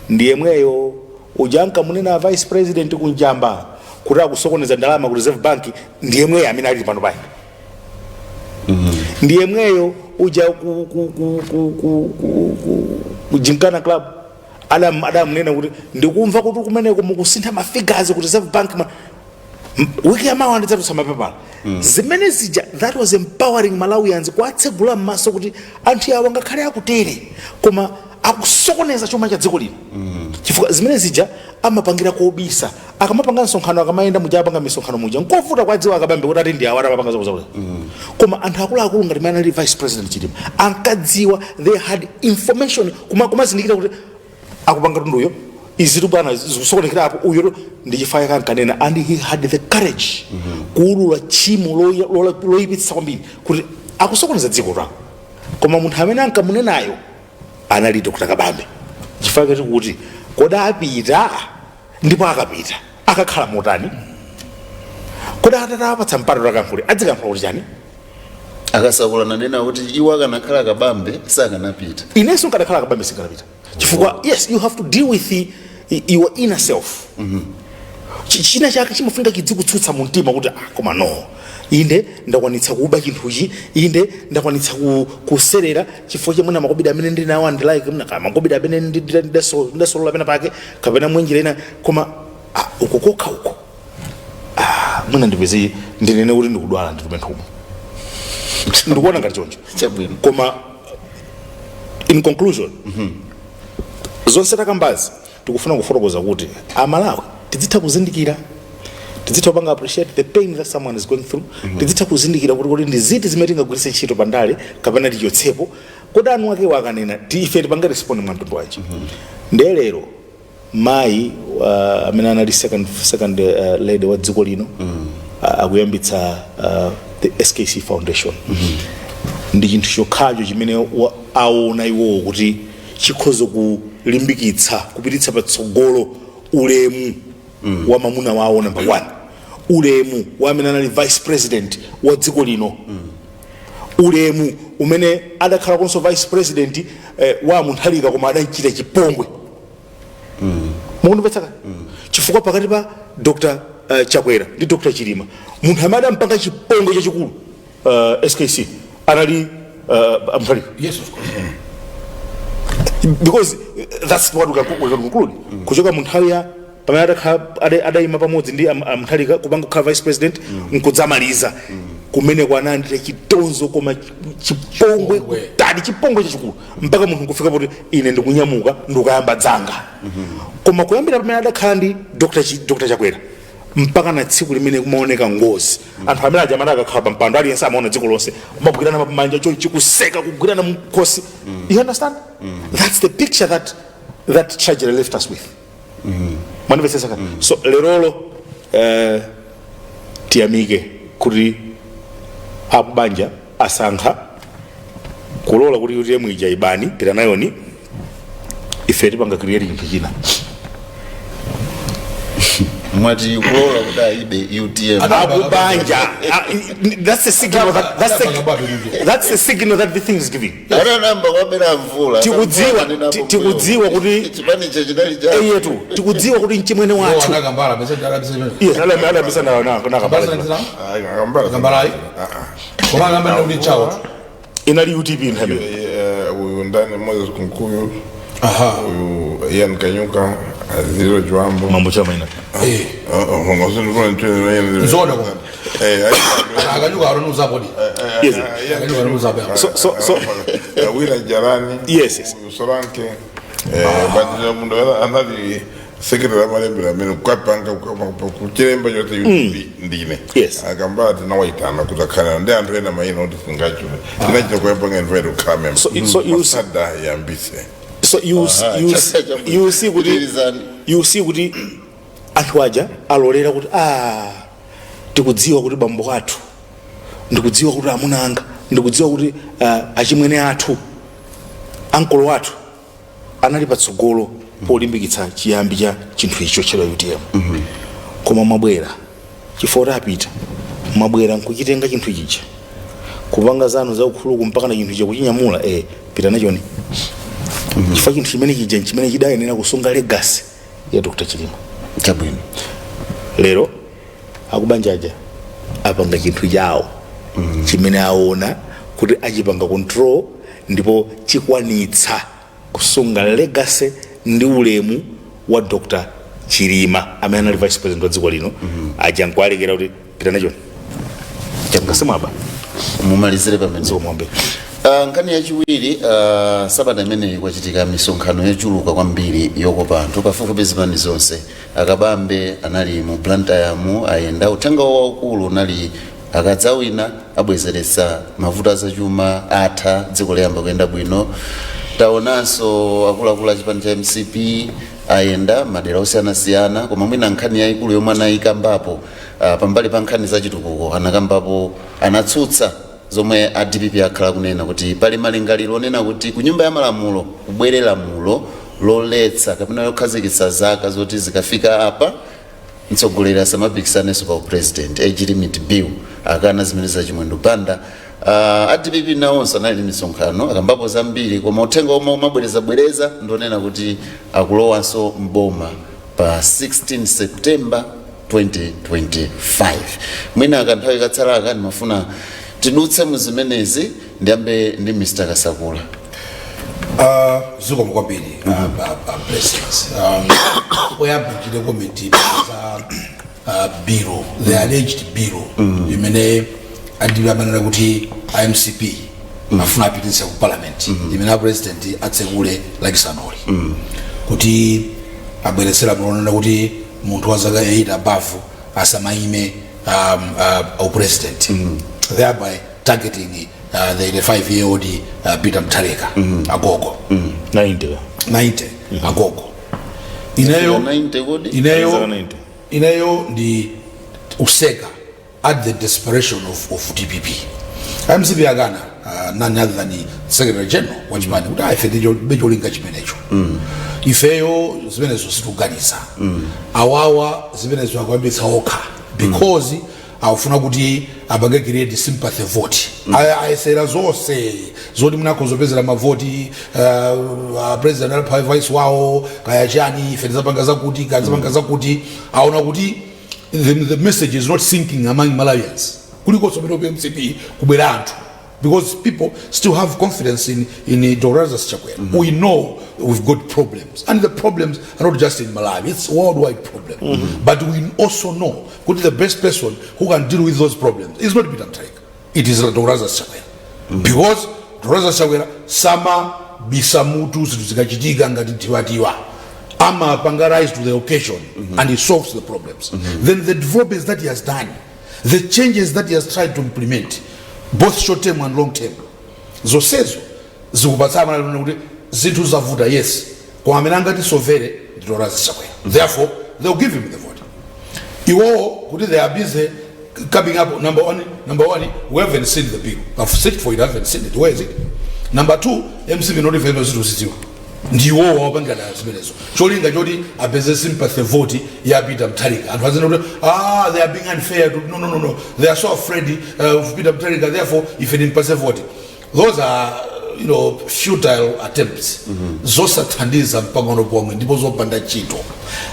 ndi yemweyo uja ankamunena vice president kunjamba kuti akusokoneza ndalama ku Reserve Bank, ndi yemweyo amene ali pano payi, ndi yemweyo uja ku Gymkhana Club adamunena kuti, "Ndikumva kuti kumeneko mukusintha ma figures ku Reserve Bank, wiki yamawa ndidzatulutsa mapepala." Zimene zija, that was empowering Malawians, kuwatsegula m'maso kuti anthu awa ngakhale akutere, koma akusokoneza chuma cha dziko lino, chifukwa zimene zija amapangira kobisa. Akamapanga msonkhano, akamayenda muja, apanga misonkhano muja, nkovuta kwadziwa Akabambe kuti ati ndi awa amapanga zakuzakuza. Koma anthu akuluakulu ngati mene anali vice president Chilima ankadziwa, they had information, kumazindikira kuti akupanga tunduyo izitu bwana, zikusokonekera apo, uyo ndi chifukwa kankanena. And he had the courage kuulula tchimo loyipitsa kwambiri kuti akusokoneza dziko lako, koma munthu amene ankamunenayo anali Dr Kabambe. Chifukwa kuti kodi apita, ndipo akapita akakhala motani? Kodi atatapatsa mpata takankhule, adzikankhula kuti chani? Akasakula nanena kuti iwo akanakhala Kabambe sakanapita. Inenso nkadakhala Kabambe sinkanapita, chifukwa yes, you have to deal with your inner self. China chake chimafunika kidzikutsutsa mu mtima kuti, "Ah, koma no, inde ndakwanitsa kuba chinthuchi, inde ndakwanitsa kuserera chifukwa chemwena makobidi amene ndili nawo andilike mna kama makobidi amene ndasolola pena pake kapena mwenjira ina, koma ah, uko kokha uko, ah, mwina ndipeze ndinene kuti ndikudwala, nditume nthumwi." Ndikuona ngati choncho. Chabwino. Koma in conclusion, zonse takambazi tikufuna kufotokoza kuti Amalawi tizitha kuzindikira, tizitha kupanga appreciate the pain that someone is going through, tizitha kuzindikira kuti ndi ziti zimene tingagwiritse ntchito pandale kapena tichotsepo. Kodi anu ake wakanena ife tipange respond mwa mtundu wanji? Ndiye lero mayi amene anali second lady wa dziko lino akuyambitsa the SKC Foundation. Ndi chinthu chokhacho chimene aona iwowo kuti chikhoza kulimbikitsa, kupititsa patsogolo ulemu wa mamuna wawo number one, ulemu wa amene anali vice president wa dziko lino, ulemu umene adakhala konso vice president wa Mutharika, koma adachita chipongwe. Mukundimvetsa? Chifukwa pakati pa Dr Chakwera ndi Dr Chilima, munthu amene adampanga chipongwe chachikulu SKC anali Mutharika. Yes, of course. Because that's what we can conclude kuchoka mu nthawi ya pamene adayima pamodzi ndi a Mutharika kupanga kukhala vice president nkudzamaliza kumene kwanandira chitonzo, koma chipongwe Chipongwe. Kutali chipongwe chachikulu, mpaka munthu nkufika poti ine ndikunyamuka ndikuyamba dzanga. Koma kuyambira pamene adakhala ndi Dr Chakwera mpaka na tsiku limene kumaoneka ngozi, anthu amene aja amene akakhala pa mpando, aliyense amaona dziko lonse, kumagwirana manja chonchi, kuseka, kugwirana mkhosi. You understand? That's the picture that that tragedy left us with. Mwandimvetsetsa? So lerolo tiyamike kuti akubanja asankha kulola kuti UTM ija ibani, pita nayoni, ife tipanga create chinthu china. Mwati kulola kuti ayibe UTM? Akubanja. Ah, that's the signal that the thing is giving. Ananamba kwabera mvula. Tikudziwa kuti chipanicho chinali cha Eyetu, tikudziwa kuti mchimwene wathu. Anakambala pesa ndakabisa. Yes, alambisa na nakambala. Akambala. Akambala. Koma akambala kuti chawo. Inali UTP nthawi. Uyu ndani, Moses Kunkuyu. Aha. Uyu Ian Kanyuka, Aziro Jwambo. Mambo chama ina. Eh. Nzoona koma. Akanyuka aronuza bodi. Yes. Akanyuka aronuza bodi. Wina Jarani. Yes. Uyu Solanke, but mundu anali secretary amalembera amene kukapanga kuchilemba chose UTP ndine. Akambala tinawaitana kuti akhala ndi anthu ena mayina kuti singachule, tinachita kuyapanga invite kukhala member. So Masada yambise. So you you you see kuti Pitirizani. You see kuti anthu aja alolera kuti, ah, tikudziwa kuti bambo athu, ndikudziwa kuti amuna anga, ndikudziwa kuti achimwene athu, ankolo athu anali patsogolo polimbikitsa chiyambi cha chinthu icho tchedwa UTM, koma mwabwera chifukwa kuti apita, mwabwera nkuchitenga chinthu chija, kupanga zanu zaukhuluku mpaka na chinthu icho kuchinyamula, pita nachoni, chifukwa chinthu chimene chija chimene chidayenera kusunga legacy ya Dr Chilima. Chabwino. Lero akubanjaja apanga chinthu chawo chimene aona kuti achipanga control ndipo chikwanitsa kusunga legacy ndi ulemu wa Dr Chilima amene anali vice president wa dziko lino. Aja nkualekera kuti pita nachoni ngasimwaba. Mumalizire pamene. Zomwambe. Nkhani yachiwiri, sabata imeneyi kwachitika misonkhano yochuluka kwambiri yokopa anthu pafupifupi zipani zonse. Akabambe anali mu Blantyre, ayenda, uthenga waukulu unali akadzawina abwezeretsa mavuto azachuma, atha, dziko liyamba kuyenda bwino. Taonanso akuluakulu a chipani cha MCP ayenda madera osiyanasiyana, koma mwina nkhani yayikulu yomwe anayikambapo, pambali pa nkhani zachitukuko, anakambapo, anatsutsa zomwe a DPP akhala kunena kuti pali malingaliro onena kuti ku Nyumba ya Malamulo kubwere lamulo loletsa kapena lokhazikitsa zaka zoti zikafika apa mtsogoleri asamapikisanenso pa upresident, age limit bill. Akana zimene za Chimwendo Banda. A DPP nawonso anali ndi misonkhano, akambapo zambiri, koma uthenga omwe umabwerezabwereza ndionena kuti akulowanso mboma pa 16 September 2025. Mwina akanthawi katsalaka ndimafuna tidutse mu zimenezi. Ndiyambe ndi Mr Kasakula. Zikomo kwambiri, Blessings. Oyamba nchite comment za bill, the alleged bill imene adili amanena kuti iMCP afuna apititse ku parliament, imene a president atsekule Lachisanuli, kuti abweretsera mulonena kuti munthu wa zaka 8 above asamayime upresident, thereby targeting the 85 year old Peter Mutharika, agogo. 90. 90, agogo. Ineyo 90 kodi? Ineyo Zaka 90. Ineyo ndi useka at the desperation of DPP. MCP akana, none other than the secretary general wa chipani, kuti ife becholinga chimenecho, ifeyo zimenezo situganiza. Awawa zimenezo akuyambitsa okha because akufuna kuti apange create sympathy vote. Ayesera zonse zoti munakhoza mavoti, president ali vice wawo, kaya chani, ife tizapanga zakuti, kaya tizapanga zakuti. Aona kuti the message is not sinking among Malawians. Kulikonso pamene MCP kubwera anthu, because people still have confidence in Dr. Lazarus Chakwera. We know we've got problems, and the problems are not just in Malawi, it's a worldwide problem. But we also know who the best person who can deal with those problems is not Peter Mutharika, it is Dr. Lazarus Chakwera, because Dr. Lazarus Chakwera samabisa mutu zinthu zikachitika ngati tiwatiwa, amapanga rise to the occasion and he solves the problems. Then the developments that he has done, the changes that he has tried to implement, both short term and long term, zonsezo zikupatsana kuti zinthu zavuta, yes, koma amene angatisovere ndi Dr. Lazarus Chakwera. Therefore they'll give him the vote. Iwowo kuti they are busy coming up. Number one, we haven't seen the bill. I've searched for it, I haven't seen it. Where is it? Number two, MCP not even zinthu zidziwa ndiwowo wapangira zimenezo, cholinga choti apeze sympathy vote ya Peter Mutharika. Anthu azina kuti, "Ah, they are being unfair to, no, no, no, no, they are so afraid of Peter Mutharika, therefore ife timpase vote." Those are futile attempts, zosathandiza mpang'ono pomwe ndipo zopanda ntchito.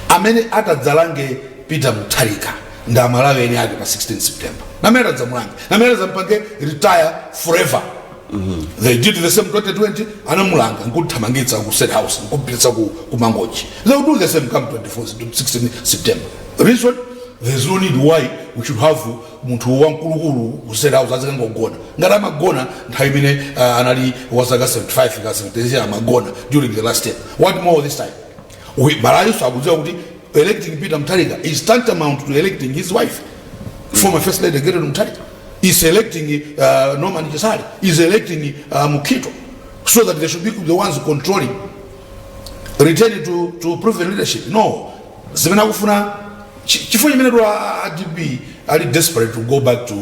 Amene atadzalange Peter Mutharika ndi Amalawi eni ake pa 16 September, namene atadzamulange, namene atadzamupange retire forever. They did the same 2020, anamulanga nkuthamangitsa ku State House, nkupititsa ku Mangochi. They will do the same come 24 16 September. Reason, there's no need why we should have munthu wamkulukulu ku State House azikangogona ngati amagona nthawi imene anali wazaka 75 ka 76, amagona during the last term. What more this time? Malawiso akudziwa kuti electing Peter Mutharika is tantamount to electing his wife, former First Lady Gertrude Mutharika, is electing Norman Chisale, is electing Mukhito, so that they should be the ones controlling. Return to proven leadership? No. Zimene akufuna, chifukwa chimene tu a DP ali desperate to go back to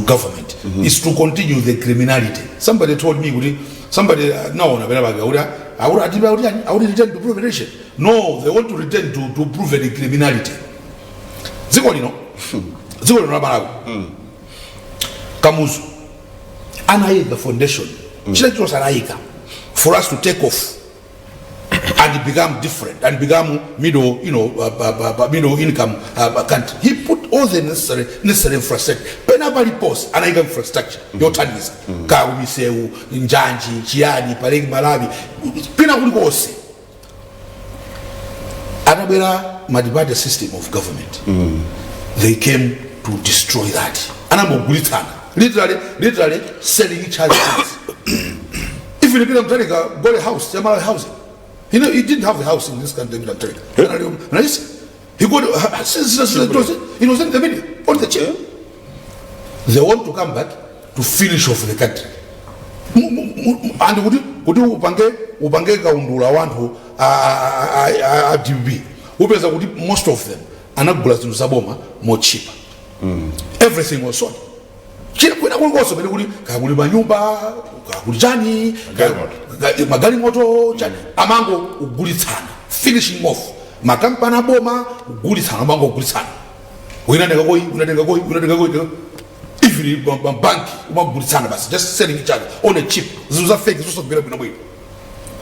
government is to continue the criminality. Somebody told me kuti somebody, naona pena pake kuti akuti a DP akuti ani, akuti return to proven leadership. No, they want to return to proven criminality. Dziko lino la Malawi, Kamuzu anayika foundation, china chonse anayika for us to take off and become different and become middle you know middle income country. He put all the necessary infrastructure. Pena paliponse anayika infrastructure yothandiza, kaya kumisewu, njanji, chiyani, paleki Malawi, pena kulikonse. Atabwera multi-party system of government, they came to destroy that. Anambogulitsana, literally selling each other things. Even Peter Mutharika got a house, Malawi Housing. He didn't have a house in this country, Peter Mutharika. Nice. He got it was in the media, on the chair. They want to come back to finish off the country. And kuti upange kaundula wanthu a DPP, upeza kuti most of them anagula zinthu zaboma mochipa. Everything was sold. China kwina kulikonse pene kuli, kaya kuli manyumba, kaya kuli chani, magalimoto, chani, amango kugulitsana, finishing off makampani aboma, kugulitsana, amango kugulitsana, wina tenga koi, wina tenga koi, wina tenga koi, even mabanki umagulitsana basi, just selling each other on a cheap, zinthu za fake, zosagwira bwino bwino.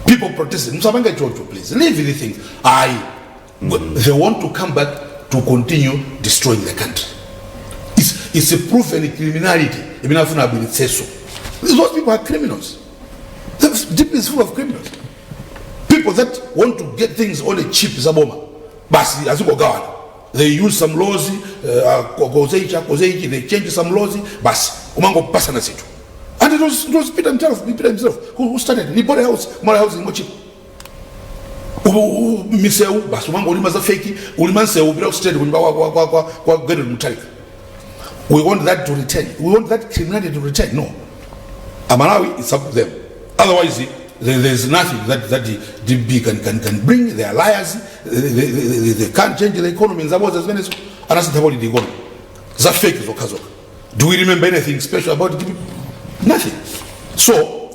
People protested, "Musapange chocho, please leave the things." Ayi, they want to come back to continue destroying the country. It's a proven criminality imene afuna abweretsenso. Those people are criminals. The DP is full of criminals, people that want to get things on a cheap, zaboma basi azingogawana. They use some laws, kozeicha kozeichi, they change some laws, basi umangopasana zinthu. And it was Peter himself who started. He bought a house, Malawi House, mochipa. Misewu basi umangolima za fake, ulima nsewu upita ku state kunyumba kwa Gertrude Mutharika. We want that to return. We want that criminality to return. No. Amalawi, it's up to them. Otherwise, there's nothing that the DP can bring. They are liars. They can't change the economy. Nzaboza zimene anasintha the economy. Za fake zokha zokha. Do we remember anything special about DP? Nothing. So,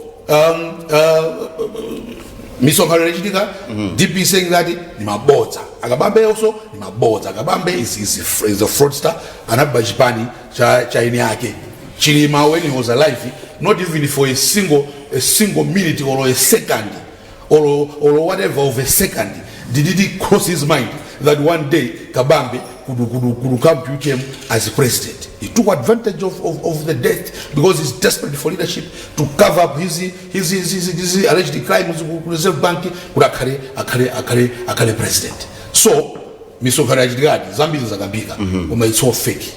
misonkhano inachitika, DP saying that ni mabodza. Akabambe also ni mabodza. Akabambe is a fraudster. Anaba chipani cha eni ake. Chilima, when he was alive, not even for a single minute or a second or whatever of a second did it cross his mind that one day Kabambe could come to UTM as president. He took advantage of the death because he's desperate for leadership to cover up his alleged crimes ku Reserve Bank kuti akhale president. So misonkhano yachitikadi, zambiri zakambika, koma it's all fake.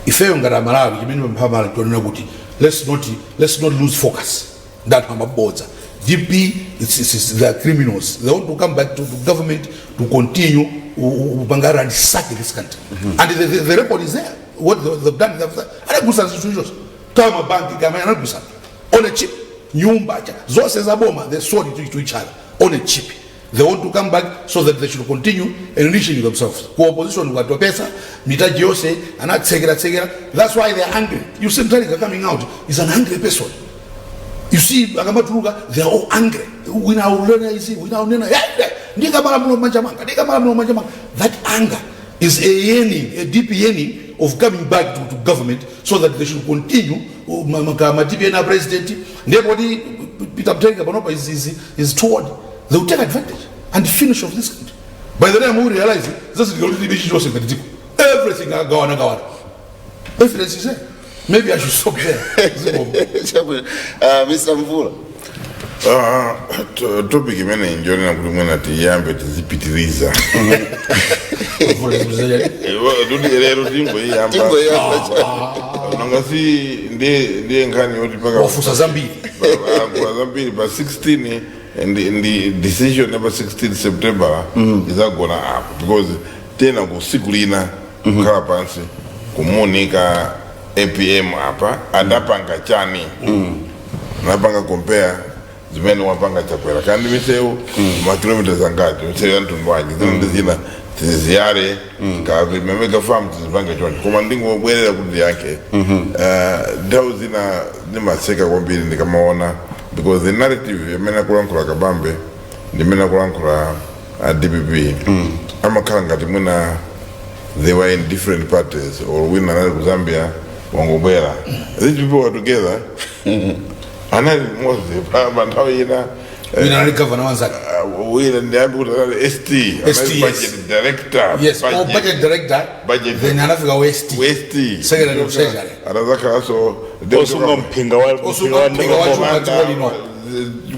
Ifeyo ngati Amalawi, chimene pamphambala tionena kuti let's not lose focus. Ndanthu amabodza. DP, they are criminals. They want to come back to government to continue kupanga ransack this country, and the record is there, what they've done. Anagulitsa institutions kama mabanki kama anagulitsa on a cheap, nyumba zonse zaboma, they sold it to each other on a cheap. They want to come back so that they should continue enriching themselves ku opposition. Kwatopesa mitaji yonse anatsekera tsekera. That's why they're angry. You see Mutharika coming out is an angry person. You see akamatuluka, they are all angry. Wina unena izi, wina unena, "Ndikamalamula manja manga, ndikamalamula manja manga." That anger is a yearning, a deep yearning of coming back to government so that they should continue ma DP na president. Ndipo ti Peter Mutharika panopa is toward, they will take advantage and finish off this country. By the time we realize zazilikuti chilichonse ngati dziko, everything agawana gawana. Evidence is there. Maybe I should stop there. Chabwino. Mr. Mvula. Topic imene njonena kuti mwina tiyambe tizipitiriza. Kuti lero tingoyiyamba. Tingoyamba. Nanga si ndiye nkhani yoti paka Wafusa zambiri. Kwa zambiri pa 16 ndi decision ya pa 16 September izagona apo, because tena kusiku lina kukhala pansi kumuunika APM apa adapanga chani, napanga compare zimene wapanga Chakwera kandi misewu, makilometers angati, misewu ya mtundu wanji, zina ndi zina tiziyare mega farm tizipange choncho. Koma ndingobwerera kuti ndiyankhe, nthawi zina ndimaseka kwambiri ndikamaona, because the narrative imene akulankhula Kabambe ndimene akulankhula a DPP amakhala ngati mwina they were in different parties or wina anali ku Zambia wangobwera. These people were together, anali limodzi pa nthawi ina. Wina anali governor wanzake. Wina ndiyambi kuti anali ST. ST, anali yes. Budget director. Yes, or budget director. Budget. Then anafika west. West. Secretary of Treasury. Atazakhalanso Osunga mphinga wa Osunga mphinga wa chuma dziko lino.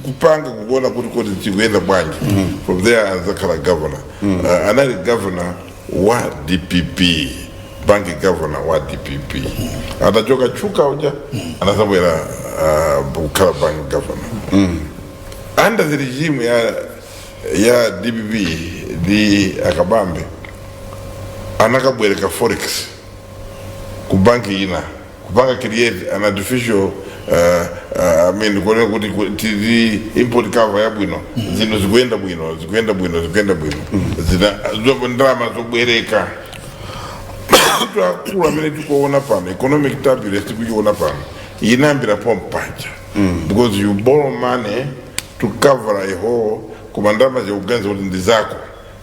Kupanga kukuona kuti chikuyenda bwanji. From there anazakhala governor. Anali governor wa DPP, bank governor wa DPP. Atachoka Chuka uja, anazabwera kukhala bank governor under the regime ya DPP ndi Akabambe. Anakabwereka forex ku banki ina, kupanga create an artificial I mean, kuona kuti tili import cover yabwino, zinthu zikuyenda bwino, zikuyenda bwino, zikuyenda bwino, zina ndalama zobwereka. Kuti akulu amene tikuona pano, economic turbulence tikuiona pano, inayambira pompaja, because you borrow money to cover a hole, koma ndalama zikuganiza kuti ndi zako,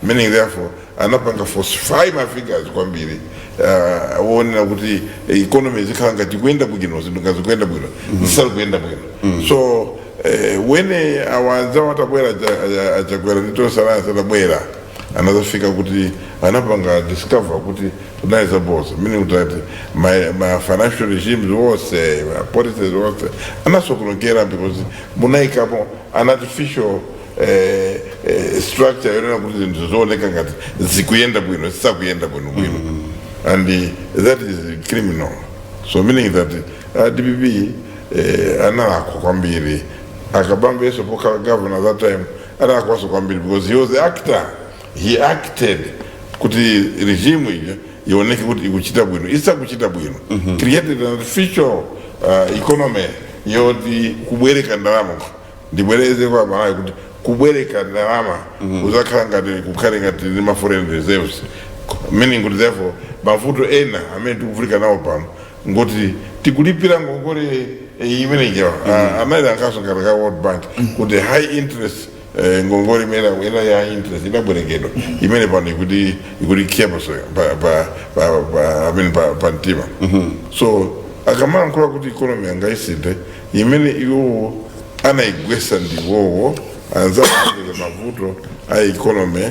meaning therefore anapanga falsify ma figures kwambiri, wonera kuti economy zikhala ngati kuyenda bwino, zinthu ngati zikuyenda bwino, zisali kuyenda bwino. So wene awanzawo atabwera, Achakwera ndi Tonse Alliance atabwera, anazafika kuti anapanga discover kuti kunali zaboza, meaning kuti ati ma financial regimes wonse, ma policies wonse anasokonekera, because munayikapo an artificial structure yonena kuti zinthu zooneka ngati zikuyenda bwino, zisakuyenda bwino bwino, and that is criminal. So meaning that DPP analakwa kwambiri. Akabambeso pokhala governor that time analakwaso kwambiri, because he was the actor. He acted kuti regime ija ioneke kuti ikuchita bwino, isakuchita bwino. Created an artificial economy yoti kubwereka ndalama. Ndibwereze kwa Malawi kuti kubwereka ndalama kuzakhala ngati kukhale ngati ndi ma foreign reserves, meaning kuti therefore mavuto ena amene tikuvutika nawo pano ngoti tikulipira ngongole imene ija anali ankaso ngati ka World Bank kuti high interest, ngongole imene ina ya high interest inabwerekedwa imene pano ikuti pa, I mean, pa mtima. So akamalankhula kuti economy angaisinthe imene iwowo anayigwesa, ndiwowo anzapeza mavuto a economy.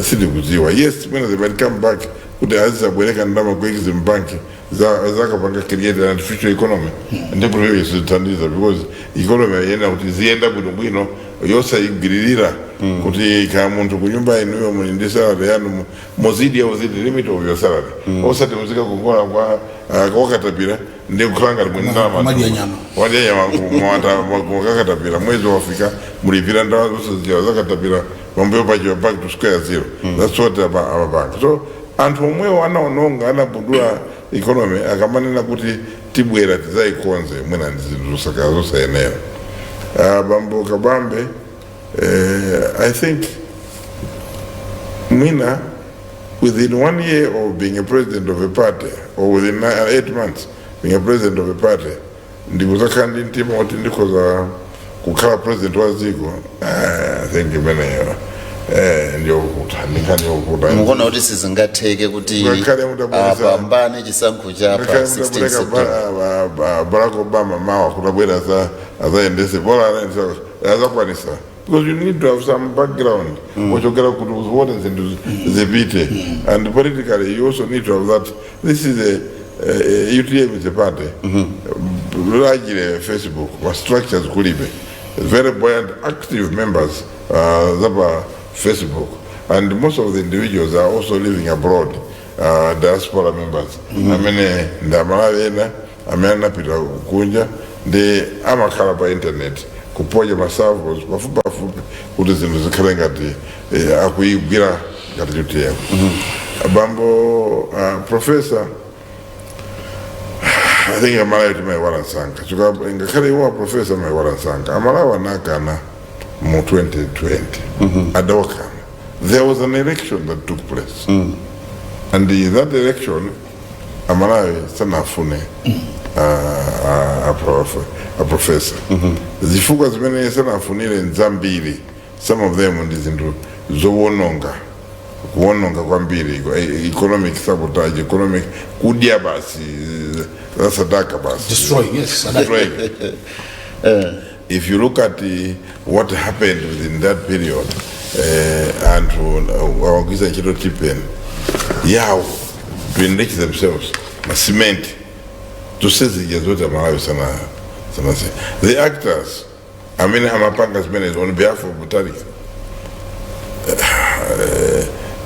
Sindikudziwa. Yes, when they might come back kuti azizabwereka ndalama ku Exim Bank zakapanga create an artificial economy, ndikuti iyo sizithandiza because economy yena kuti ziyenda bwinobwino yosayigwiririra kuti ka munthu kunyumba inuyo muli ndi salary yanu, muzidya within the limit of your salary, osati muzika kukola kwa kwakatapira ndi kukhala ngati mwini ndalama. Kumadya nyama. Wadya nyama kakatapira, mwezi wafika mulipira ndalama zonse zija zakatapira, pambuyo pachiwa back to square zero. That's what amapanga. So anthu omwewo anaononga, anabudula economy, akamanena kuti tibwera tidzayikonze, mwina ndi zinthu zosayenera. Bambo Kabambe, I think mwina within one year of being a president of a party or within 8 months being a president of a party, ndikuzakhala ndi mtima kuti ndikhoza kukhala president wa dziko, I think imeneyo ndiyokuta, ndinkhani yokuta. Mukuona kuti sizingatheke kuti Ngakhale mutabweresa- apambane chisankho cha pa Ngakhale 16 mutabwereka September? Barack Obama mawa kutabwera azayendese bola azakwanisa, because you need to have some background ochokera kuti uzione zinthu zipite, and politically you also need to have that. This is a UTM is a party largely Facebook ma structures kulibe, very buoyant active members zapa Facebook, and most of the individuals are also living abroad, diaspora members amene ndi Amalawi ena amene anapita kunja ndi amakhala pa internet kuponya ma servers pafupi pafupi kuti zinthu zikhale ngati akuyigwira ngati UTM. Bambo professor, I think Amalawi timayiwala msanga chifukwa ngakhale iwo professor amayiwala msanga. Amalawi anakana mu 2020, adawakana. There was an election that took place, and that election Amalawi sanafune a professor. Zifukwa zimene sanafunire nzambiri, some of them ndi zinthu zowononga, kuwononga kwambiri, economic sabotage, economic kudya basi zasadaka basi. Destroying, yes. Destroying. If you look at what happened within that period, anthu awagwisa ntchito TPIN yawo to enrich themselves, ma cement zonse zija zoti Amalawi sana the actors amene amapanga zimenezo on behalf of Mutharika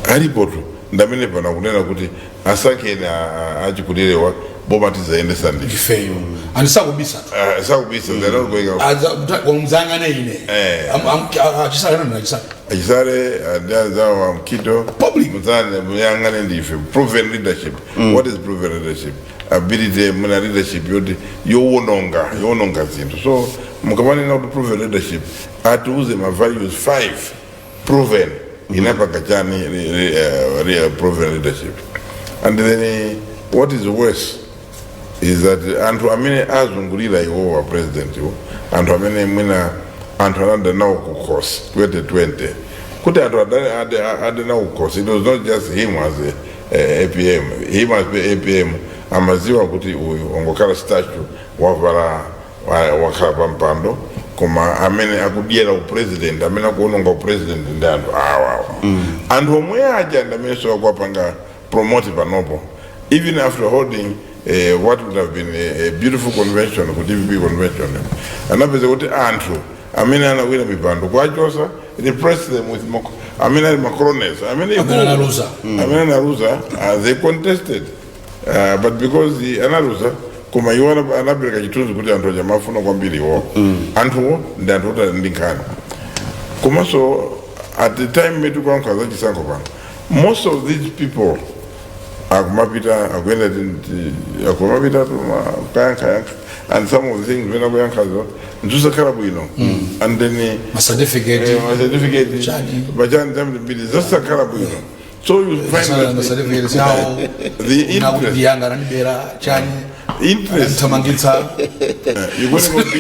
alipotu ndamene pana kunena kuti asankheni achikulirewa boma tizayendesa ndife. Ifeyo andisakubisa. Sakubisa, they're not going out. Mzangane ine. Achisale nani, achisale. Achisale ndi anzawo amkito. Public. Muzane muyang'ane ndife. Proven leadership. What is proven leadership? Ability muna leadership yoti yowononga zinthu. So mukamanena kuti proven leadership, atiuze ma values 5 proven inapanga chani proven leadership. And then what is worse is that anthu amene azungulira iwowa president iwo, anthu amene mwina anthu anada nawo kukhosi 2020, kuti anthu ade nawo kukhosi, it was not just him as a APM. Him as APM amaziwa kuti uyu ongokhala statue, wavala wakhala pampando, koma amene akudyera upresident, amene akuononga upresident ndi anthu awawa. Anthu omwe aja ndi amene so akuwapanga promote panopo, even after holding what would have been a beautiful convention ku DPP convention, anapeza kuti anthu amene anawina mipando kwachosa, replace them with amene ali ma cronies amene Amene analuza. Amene analuza, they contested, but because the analuza, koma iwo anapereka chithunzi kuti anthu aja amafuna kwambiri iwo. Anthuwo ndi anthu oti ali ndi nkhani. Komanso at the time metu kuyankhula za chisankho pano, most of these people Akumapita, akuyenda, akumapita kuyankhayankha, and some of the things vena kuyankhazo nzosakhala bwino, and then Ma certificate. Ma certificate. Chani. Machani zambiri zosakhala bwino, so you find ma that certificate yawo the interest nakuti yanga anandibera chani, interest thamangitsa. Ikuoneka kuti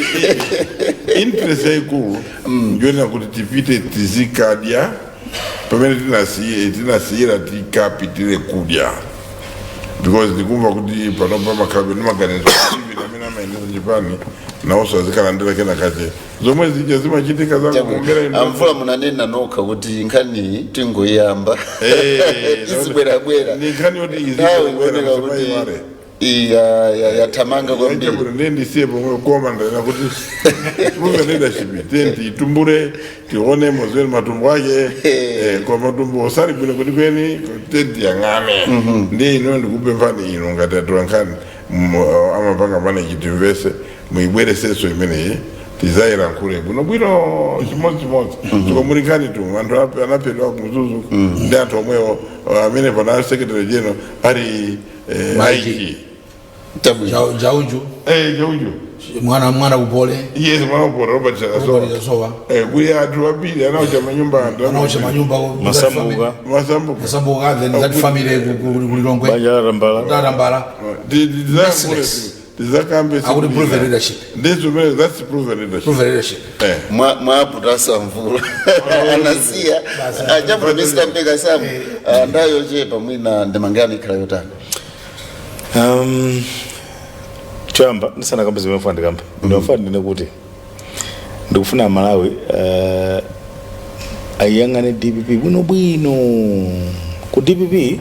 interest yayikulu ndiyonena kuti tipite tizikadya pamene tinasiyira, tikapitire kudya, because ndikumva kuti panopa makhabe ndi maganizo even amene amayendesa chipani nawonso azikalandira kena kache zomwe zija zimachitika zakuombera. Amvula, munanena nokha kuti nkhani tingoyamba, izibwerabwera. Ni nkhani yoti Nthawi ikuoneka izibwerabwera. kuti yathamanga kwambiri. Ndiye ndisiye pomwe, koma ndanena kuti proven leadership, tiye tiitumbure, tione mozimene matumbo ake, kwa matumbo osali bwino kwenikweni, tiye tiyang'ane. Ndiye ino ndikupemphani inu ngati atolankhani amapanga manage, timvese, muibweresenso imeneyi, tizayilankhule bwinobwino chimodzimodzi, chifukwa muli nkhani tu anthu anaphedwa ku Mzuzu ndi anthu omwewo amene pana secretary general ali Maiji. IG. Chabwino. Njauju. Chauju. Mwana kupole. Yes, mwana kupole, Robert Chasowa. Robert Chasowa. Kuli anthu ambiri anaucha manyumba anthu. Anaucha manyumba. Masambuka. Masambuka. Masambuka, then that family kulilongwe. Banja la Tambala. Tatambala. Merciless. Tizakambe. Akuti proven leadership. Ndizomene, that's proven leadership. Proven leadership. Mwaputasa mvula anasiya achabva Mr Mpeka Samu, ndayochepa mwina ndemangani ikhala yotani? Choyamba, ndisanakambe zimene mfuna ndikambe, ndimafuna ndine kuti ndikufuna Malawi ayang'ane DPP bwinobwino. Ku DPP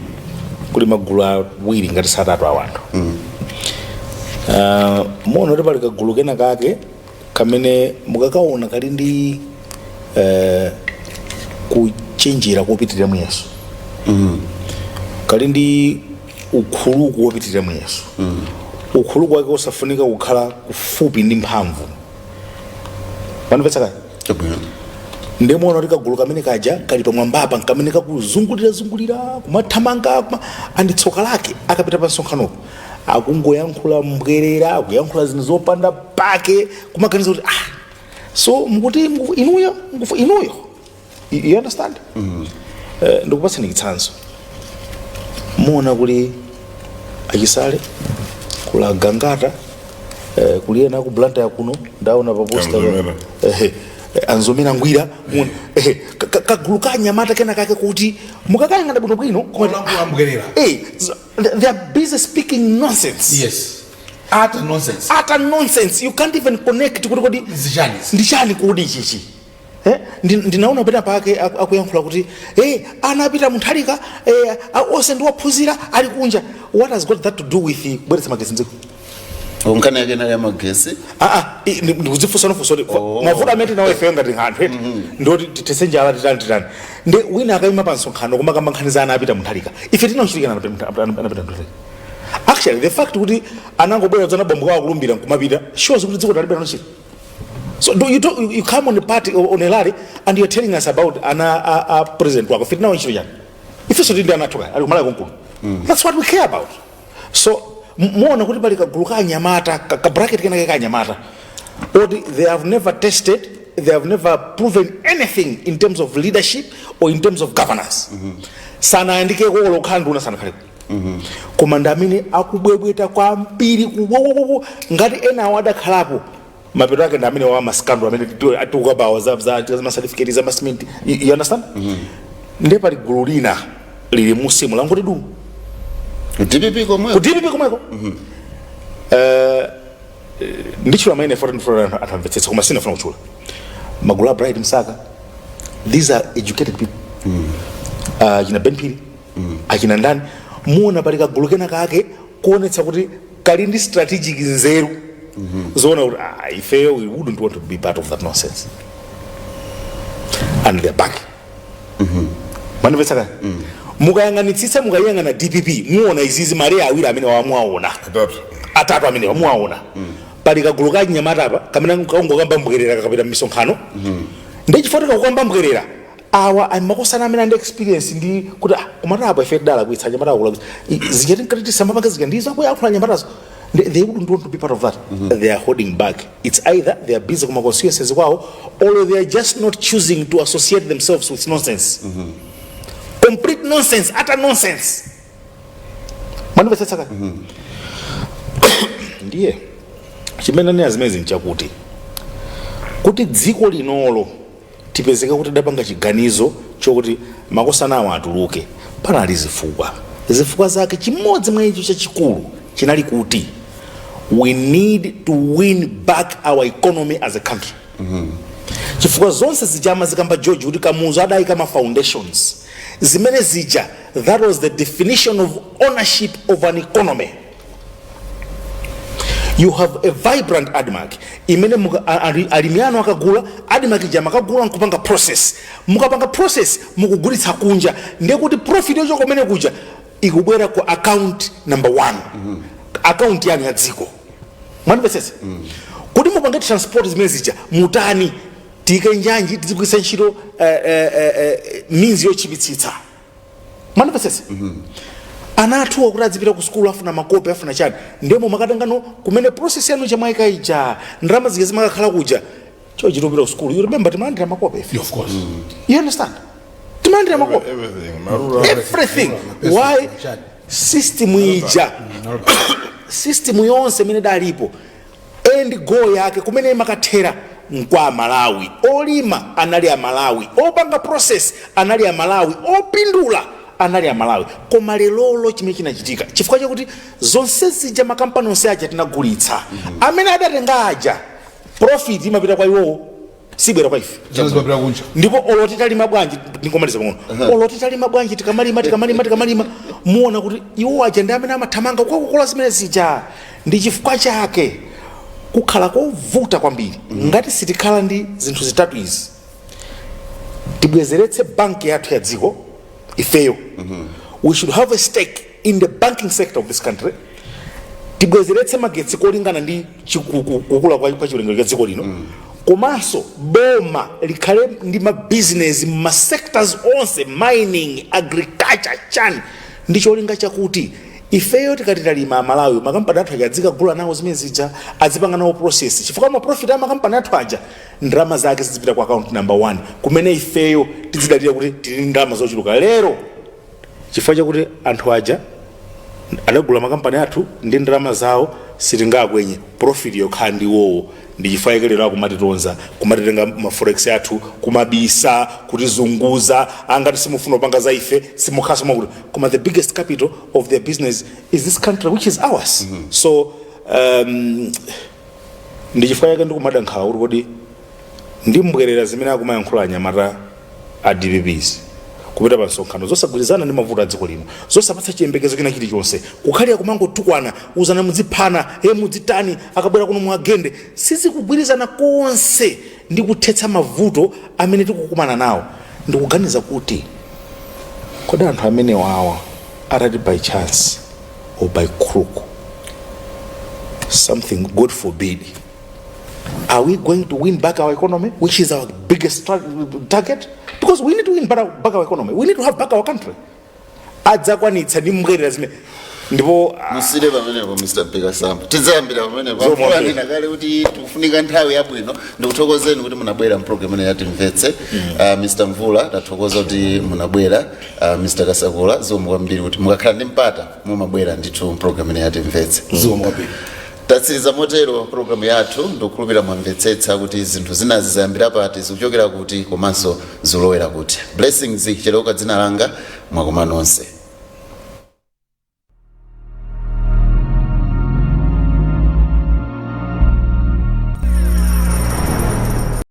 kuli magulu awiri ngati satatu a anthu. Muona kuti pali kagulu kena kake kamene mukakaona kali ndi kuchenjera kopitirira muyeso, kali ndi ukhuluku wopitirira muyeso, ukhuluku wake usafunika kukhala kufupi ndi mphamvu. Panopetsa kale. Chabwino. Ndimuona kuti kagulu kamene kaja kali pamwambapa, kamene kakuzungulira zungulira, kumathamanga andi tsoka lake akapita pa msonkhanopo akungoyankhula mbwerera, akuyankhula zinthu zopanda pake, kumaganiza kuti, ah, so mukuti inuyo inuyo, you understand? Ndikupatsani chitsanzo. Muona kuli achisale, kula Gangata, kuli ena ku Blantyre kuno ndaona pa poster. Anzomera. Anzomera ngwira. Muona kagulu ka anyamata kena kake kuti mukakayang'ana bwinobwino koma Kulankhula mbwerera. They are busy speaking nonsense. Yes, utter nonsense. Utter nonsense. You can't even connect kuti kodi Zichani? Ndichani kodi chichi? Ndinaona pena pake akuyankhula kuti ana apita Mutharika onse ndiwophunzira ali kunja. What has got that to do with kubweretsa magetsi mdziko? Nkhani yake inali yamagesi? Aa, ndikudzifunsa nofunsa kuti mavuto amene tinawo ifeyo ngati anthu eti ndoti tithetse njala, titani titani, ndi wina akayima pa msonkhano kumakamba nkhani za ana apita Mutharika. Ife tinachitikana anapita Mutharika. Actually, the fact kuti anangobwera dzana bambo kawo akulumbira nkumapita shows kuti dziko talibe nalo. So do you, do, you come on a party, on a rally, and you're telling us about ana a president wako. Ife tinawo ntchito chani? Ifenso tili ndi ana athu kaya ali kumalawi konkuno. That's what we care about. So muona kuti pali kagulu ka anyamata, ka bracket kenake ka anyamata oti they have never tested, they have never proven anything in terms of leadership or in terms of governance. Sanayandike kolo kukhala nduna, sanakhaleko, koma ndi amene akubwebweta kwambiri kuwowowowo ngati ena awo adakhalapo. Mapeto ake ndi amene wa ma scandal amene tikukabawa za ma certificate za masimenti. You understand? Ndiye pali gulu lina lili musimu languti du. DPP komweko? Ku DPP komweko. Nditchula maina efoti ndifuna atamvetsetsa, koma sinafuna kutchula magulu a Bright Msaka. These are educated people, achina Ben Phiri, achina ndani. Muona pali kagulu kena kake kuonetsa kuti kali ndi strategic nzeru zoona kuti, ah, ifeyo we wouldn't want to be part of that nonsense, and they're back. Manimvetsa kaya? Mukayang'anitsitsa, mukayang'ana DPP, muona izizi male awiri amene wamuwaona. Atatu. Atatu amene wamuwaona. Pali kagulu ka anyamata apa kamene kangokamba mbwerera kakapita m'misonkhano. Ndi chifukwa kakukamba mbwerera. Awa makosana amene andi experience ndi kuti, ah, komatu apo ife tidala kuitsa anyamata akula zija tinkati tisamapanga zija ndizo akuyankhula anyamatazo. They wouldn't want to be part of that. They are holding back. It's either they are busy kuma constituencies kwawo or they are just not choosing to associate themselves with nonsense, complete nonsense, utter nonsense. Mwandimvetsetsa kaya? Ndiye chimene nena zimezi nchakuti kuti dziko linolo tipezeke kuti tidapanga chiganizo chokuti makosana awo atuluke, panali zifukwa. Zifukwa zake, chimodzi mwa icho chachikulu chinali kuti we need to win back our economy as a country, chifukwa zonse zijama zikamba George kuti Kamuzu adayika ma foundations zimene zija. That was the definition of ownership of an economy. You have a vibrant ADMARC imene alimi anu akagula ADMARC ija, makagula nkupanga process, mukapanga process mukugulitsa kunja, ndiye kuti profit yochoka kumene kuja ikubwera ku account number one, account yanu ya dziko. Mwandimvetsetsa? Kuti mupange transport zimene zija, mutani? Tiyike njanji, tizigwiritsa ntchito means yochipitsitsa. Mwandimvetsetsa? Ana athuwa kuti adzipita ku sukulu afuna makope, afuna chani, ndemo makatangano kumene process yanu chamwayika ija, ndalama zija zimakakhala kuja chochi topita ku sukulu. You remember timalandira makope ife? Of course. You understand? Timalandira makope. Everything marula. Everything. Why? System ija, system yonse imene dalipo, end goal yake kumene imakathera nkwa Malawi. Olima anali Amalawi, opanga process anali Amalawi, opindula anali Amalawi. Koma lelolo chimene chinachitika, chifukwa chakuti zonse zija, makampani onse aja tinagulitsa, amene adatenga aja, profit imapita kwa iwowo, sibwera kwa ife. Zina zimapita kunja. Ndipo olo titalima bwanji, ndingomaliza pang'ono, olo titalima bwanji, tikamalima, tikamalima, tikamalima, muona kuti iwo aja ndi amene amathamanga kukakokola zimene zija. Ndi chifukwa chake kukhala kovuta kwambiri ngati sitikhala ndi zinthu zitatu izi: tibwezeretse banki yathu ya dziko ifeyo, we should have a stake in the banking sector of this country; tibwezeretse magetsi kolingana ndi kukula kwa chiwerengero cha dziko lino; komanso boma likhale ndi mabizinesi ma sectors onse, mining, agriculture, chani, ndi cholinga chakuti ifeyo tikati talima Amalawi, makampani athu aja adzikagula nawo zimene zija, adzipanga nawo process, chifukwa ma profit a makampani athu aja, ndalama zake zizipita ku account number one, kumene ifeyo tizidalira kuti tili ndi ndalama zochuluka. Lero, chifukwa chakuti anthu aja adagula makampani athu ndi ndalama zawo, sitingakwenye profit yokhala ndi iwowo. Ndi chifukwa chake lero akumatitonza, kumatitenga ma forex athu, kumabisa, kutizunguza, angati simufuna kupanga za ife, simukhaso mwakuti. Koma the biggest capital of their business is this country, which is ours. So ndi chifukwa chake ndikumada nkhawa kuti kodi ndimbwerera zimene akumayankhula anyamata a DPPs kupita pa msonkhano, zosagwirizana ndi mavuto a dziko lino, zosapatsa chiyembekezo china chilichonse, kukhalira kumangotukwana, uzana mudziphana, e mudzitani, akabwera kuno muagende, sizikugwirizana konse ndi kuthetsa mavuto amene tikukumana nawo. Ndikuganiza kuti kodi anthu amene wawa atati by chance or by crook something, God forbid, are we going to win back our economy, which is our biggest target? Because we need to win back our economy. We need to have back our country. Adzakwanitsa ndi mbwerera zimene ndipo Musire pamenepo, Mr Mpekasambo, tidzayambira pamenepo. Zomwe. Amfulanena kale kuti tikufunika nthawi yabwino. Ndikuthokozeni kuti munabwera mpulogalamu ino yatimvetse. Mr Mvula, tathokoza kuti munabwera. Mr Kasakula, zikomo kwambiri kuti mukakhala ndi mpata mumabwera ndithu mpulogalamu ino yatimvetse. Zikomo kwambiri. Tatsiriza motero programu yathu. Ndikukhulupirira mwamvetsetsa kuti zinthu zinazi zayambira pati, zikuchokera kuti, komanso zilowera kuti. Blessings Cheloka dzina langa. Mwakoma nonse.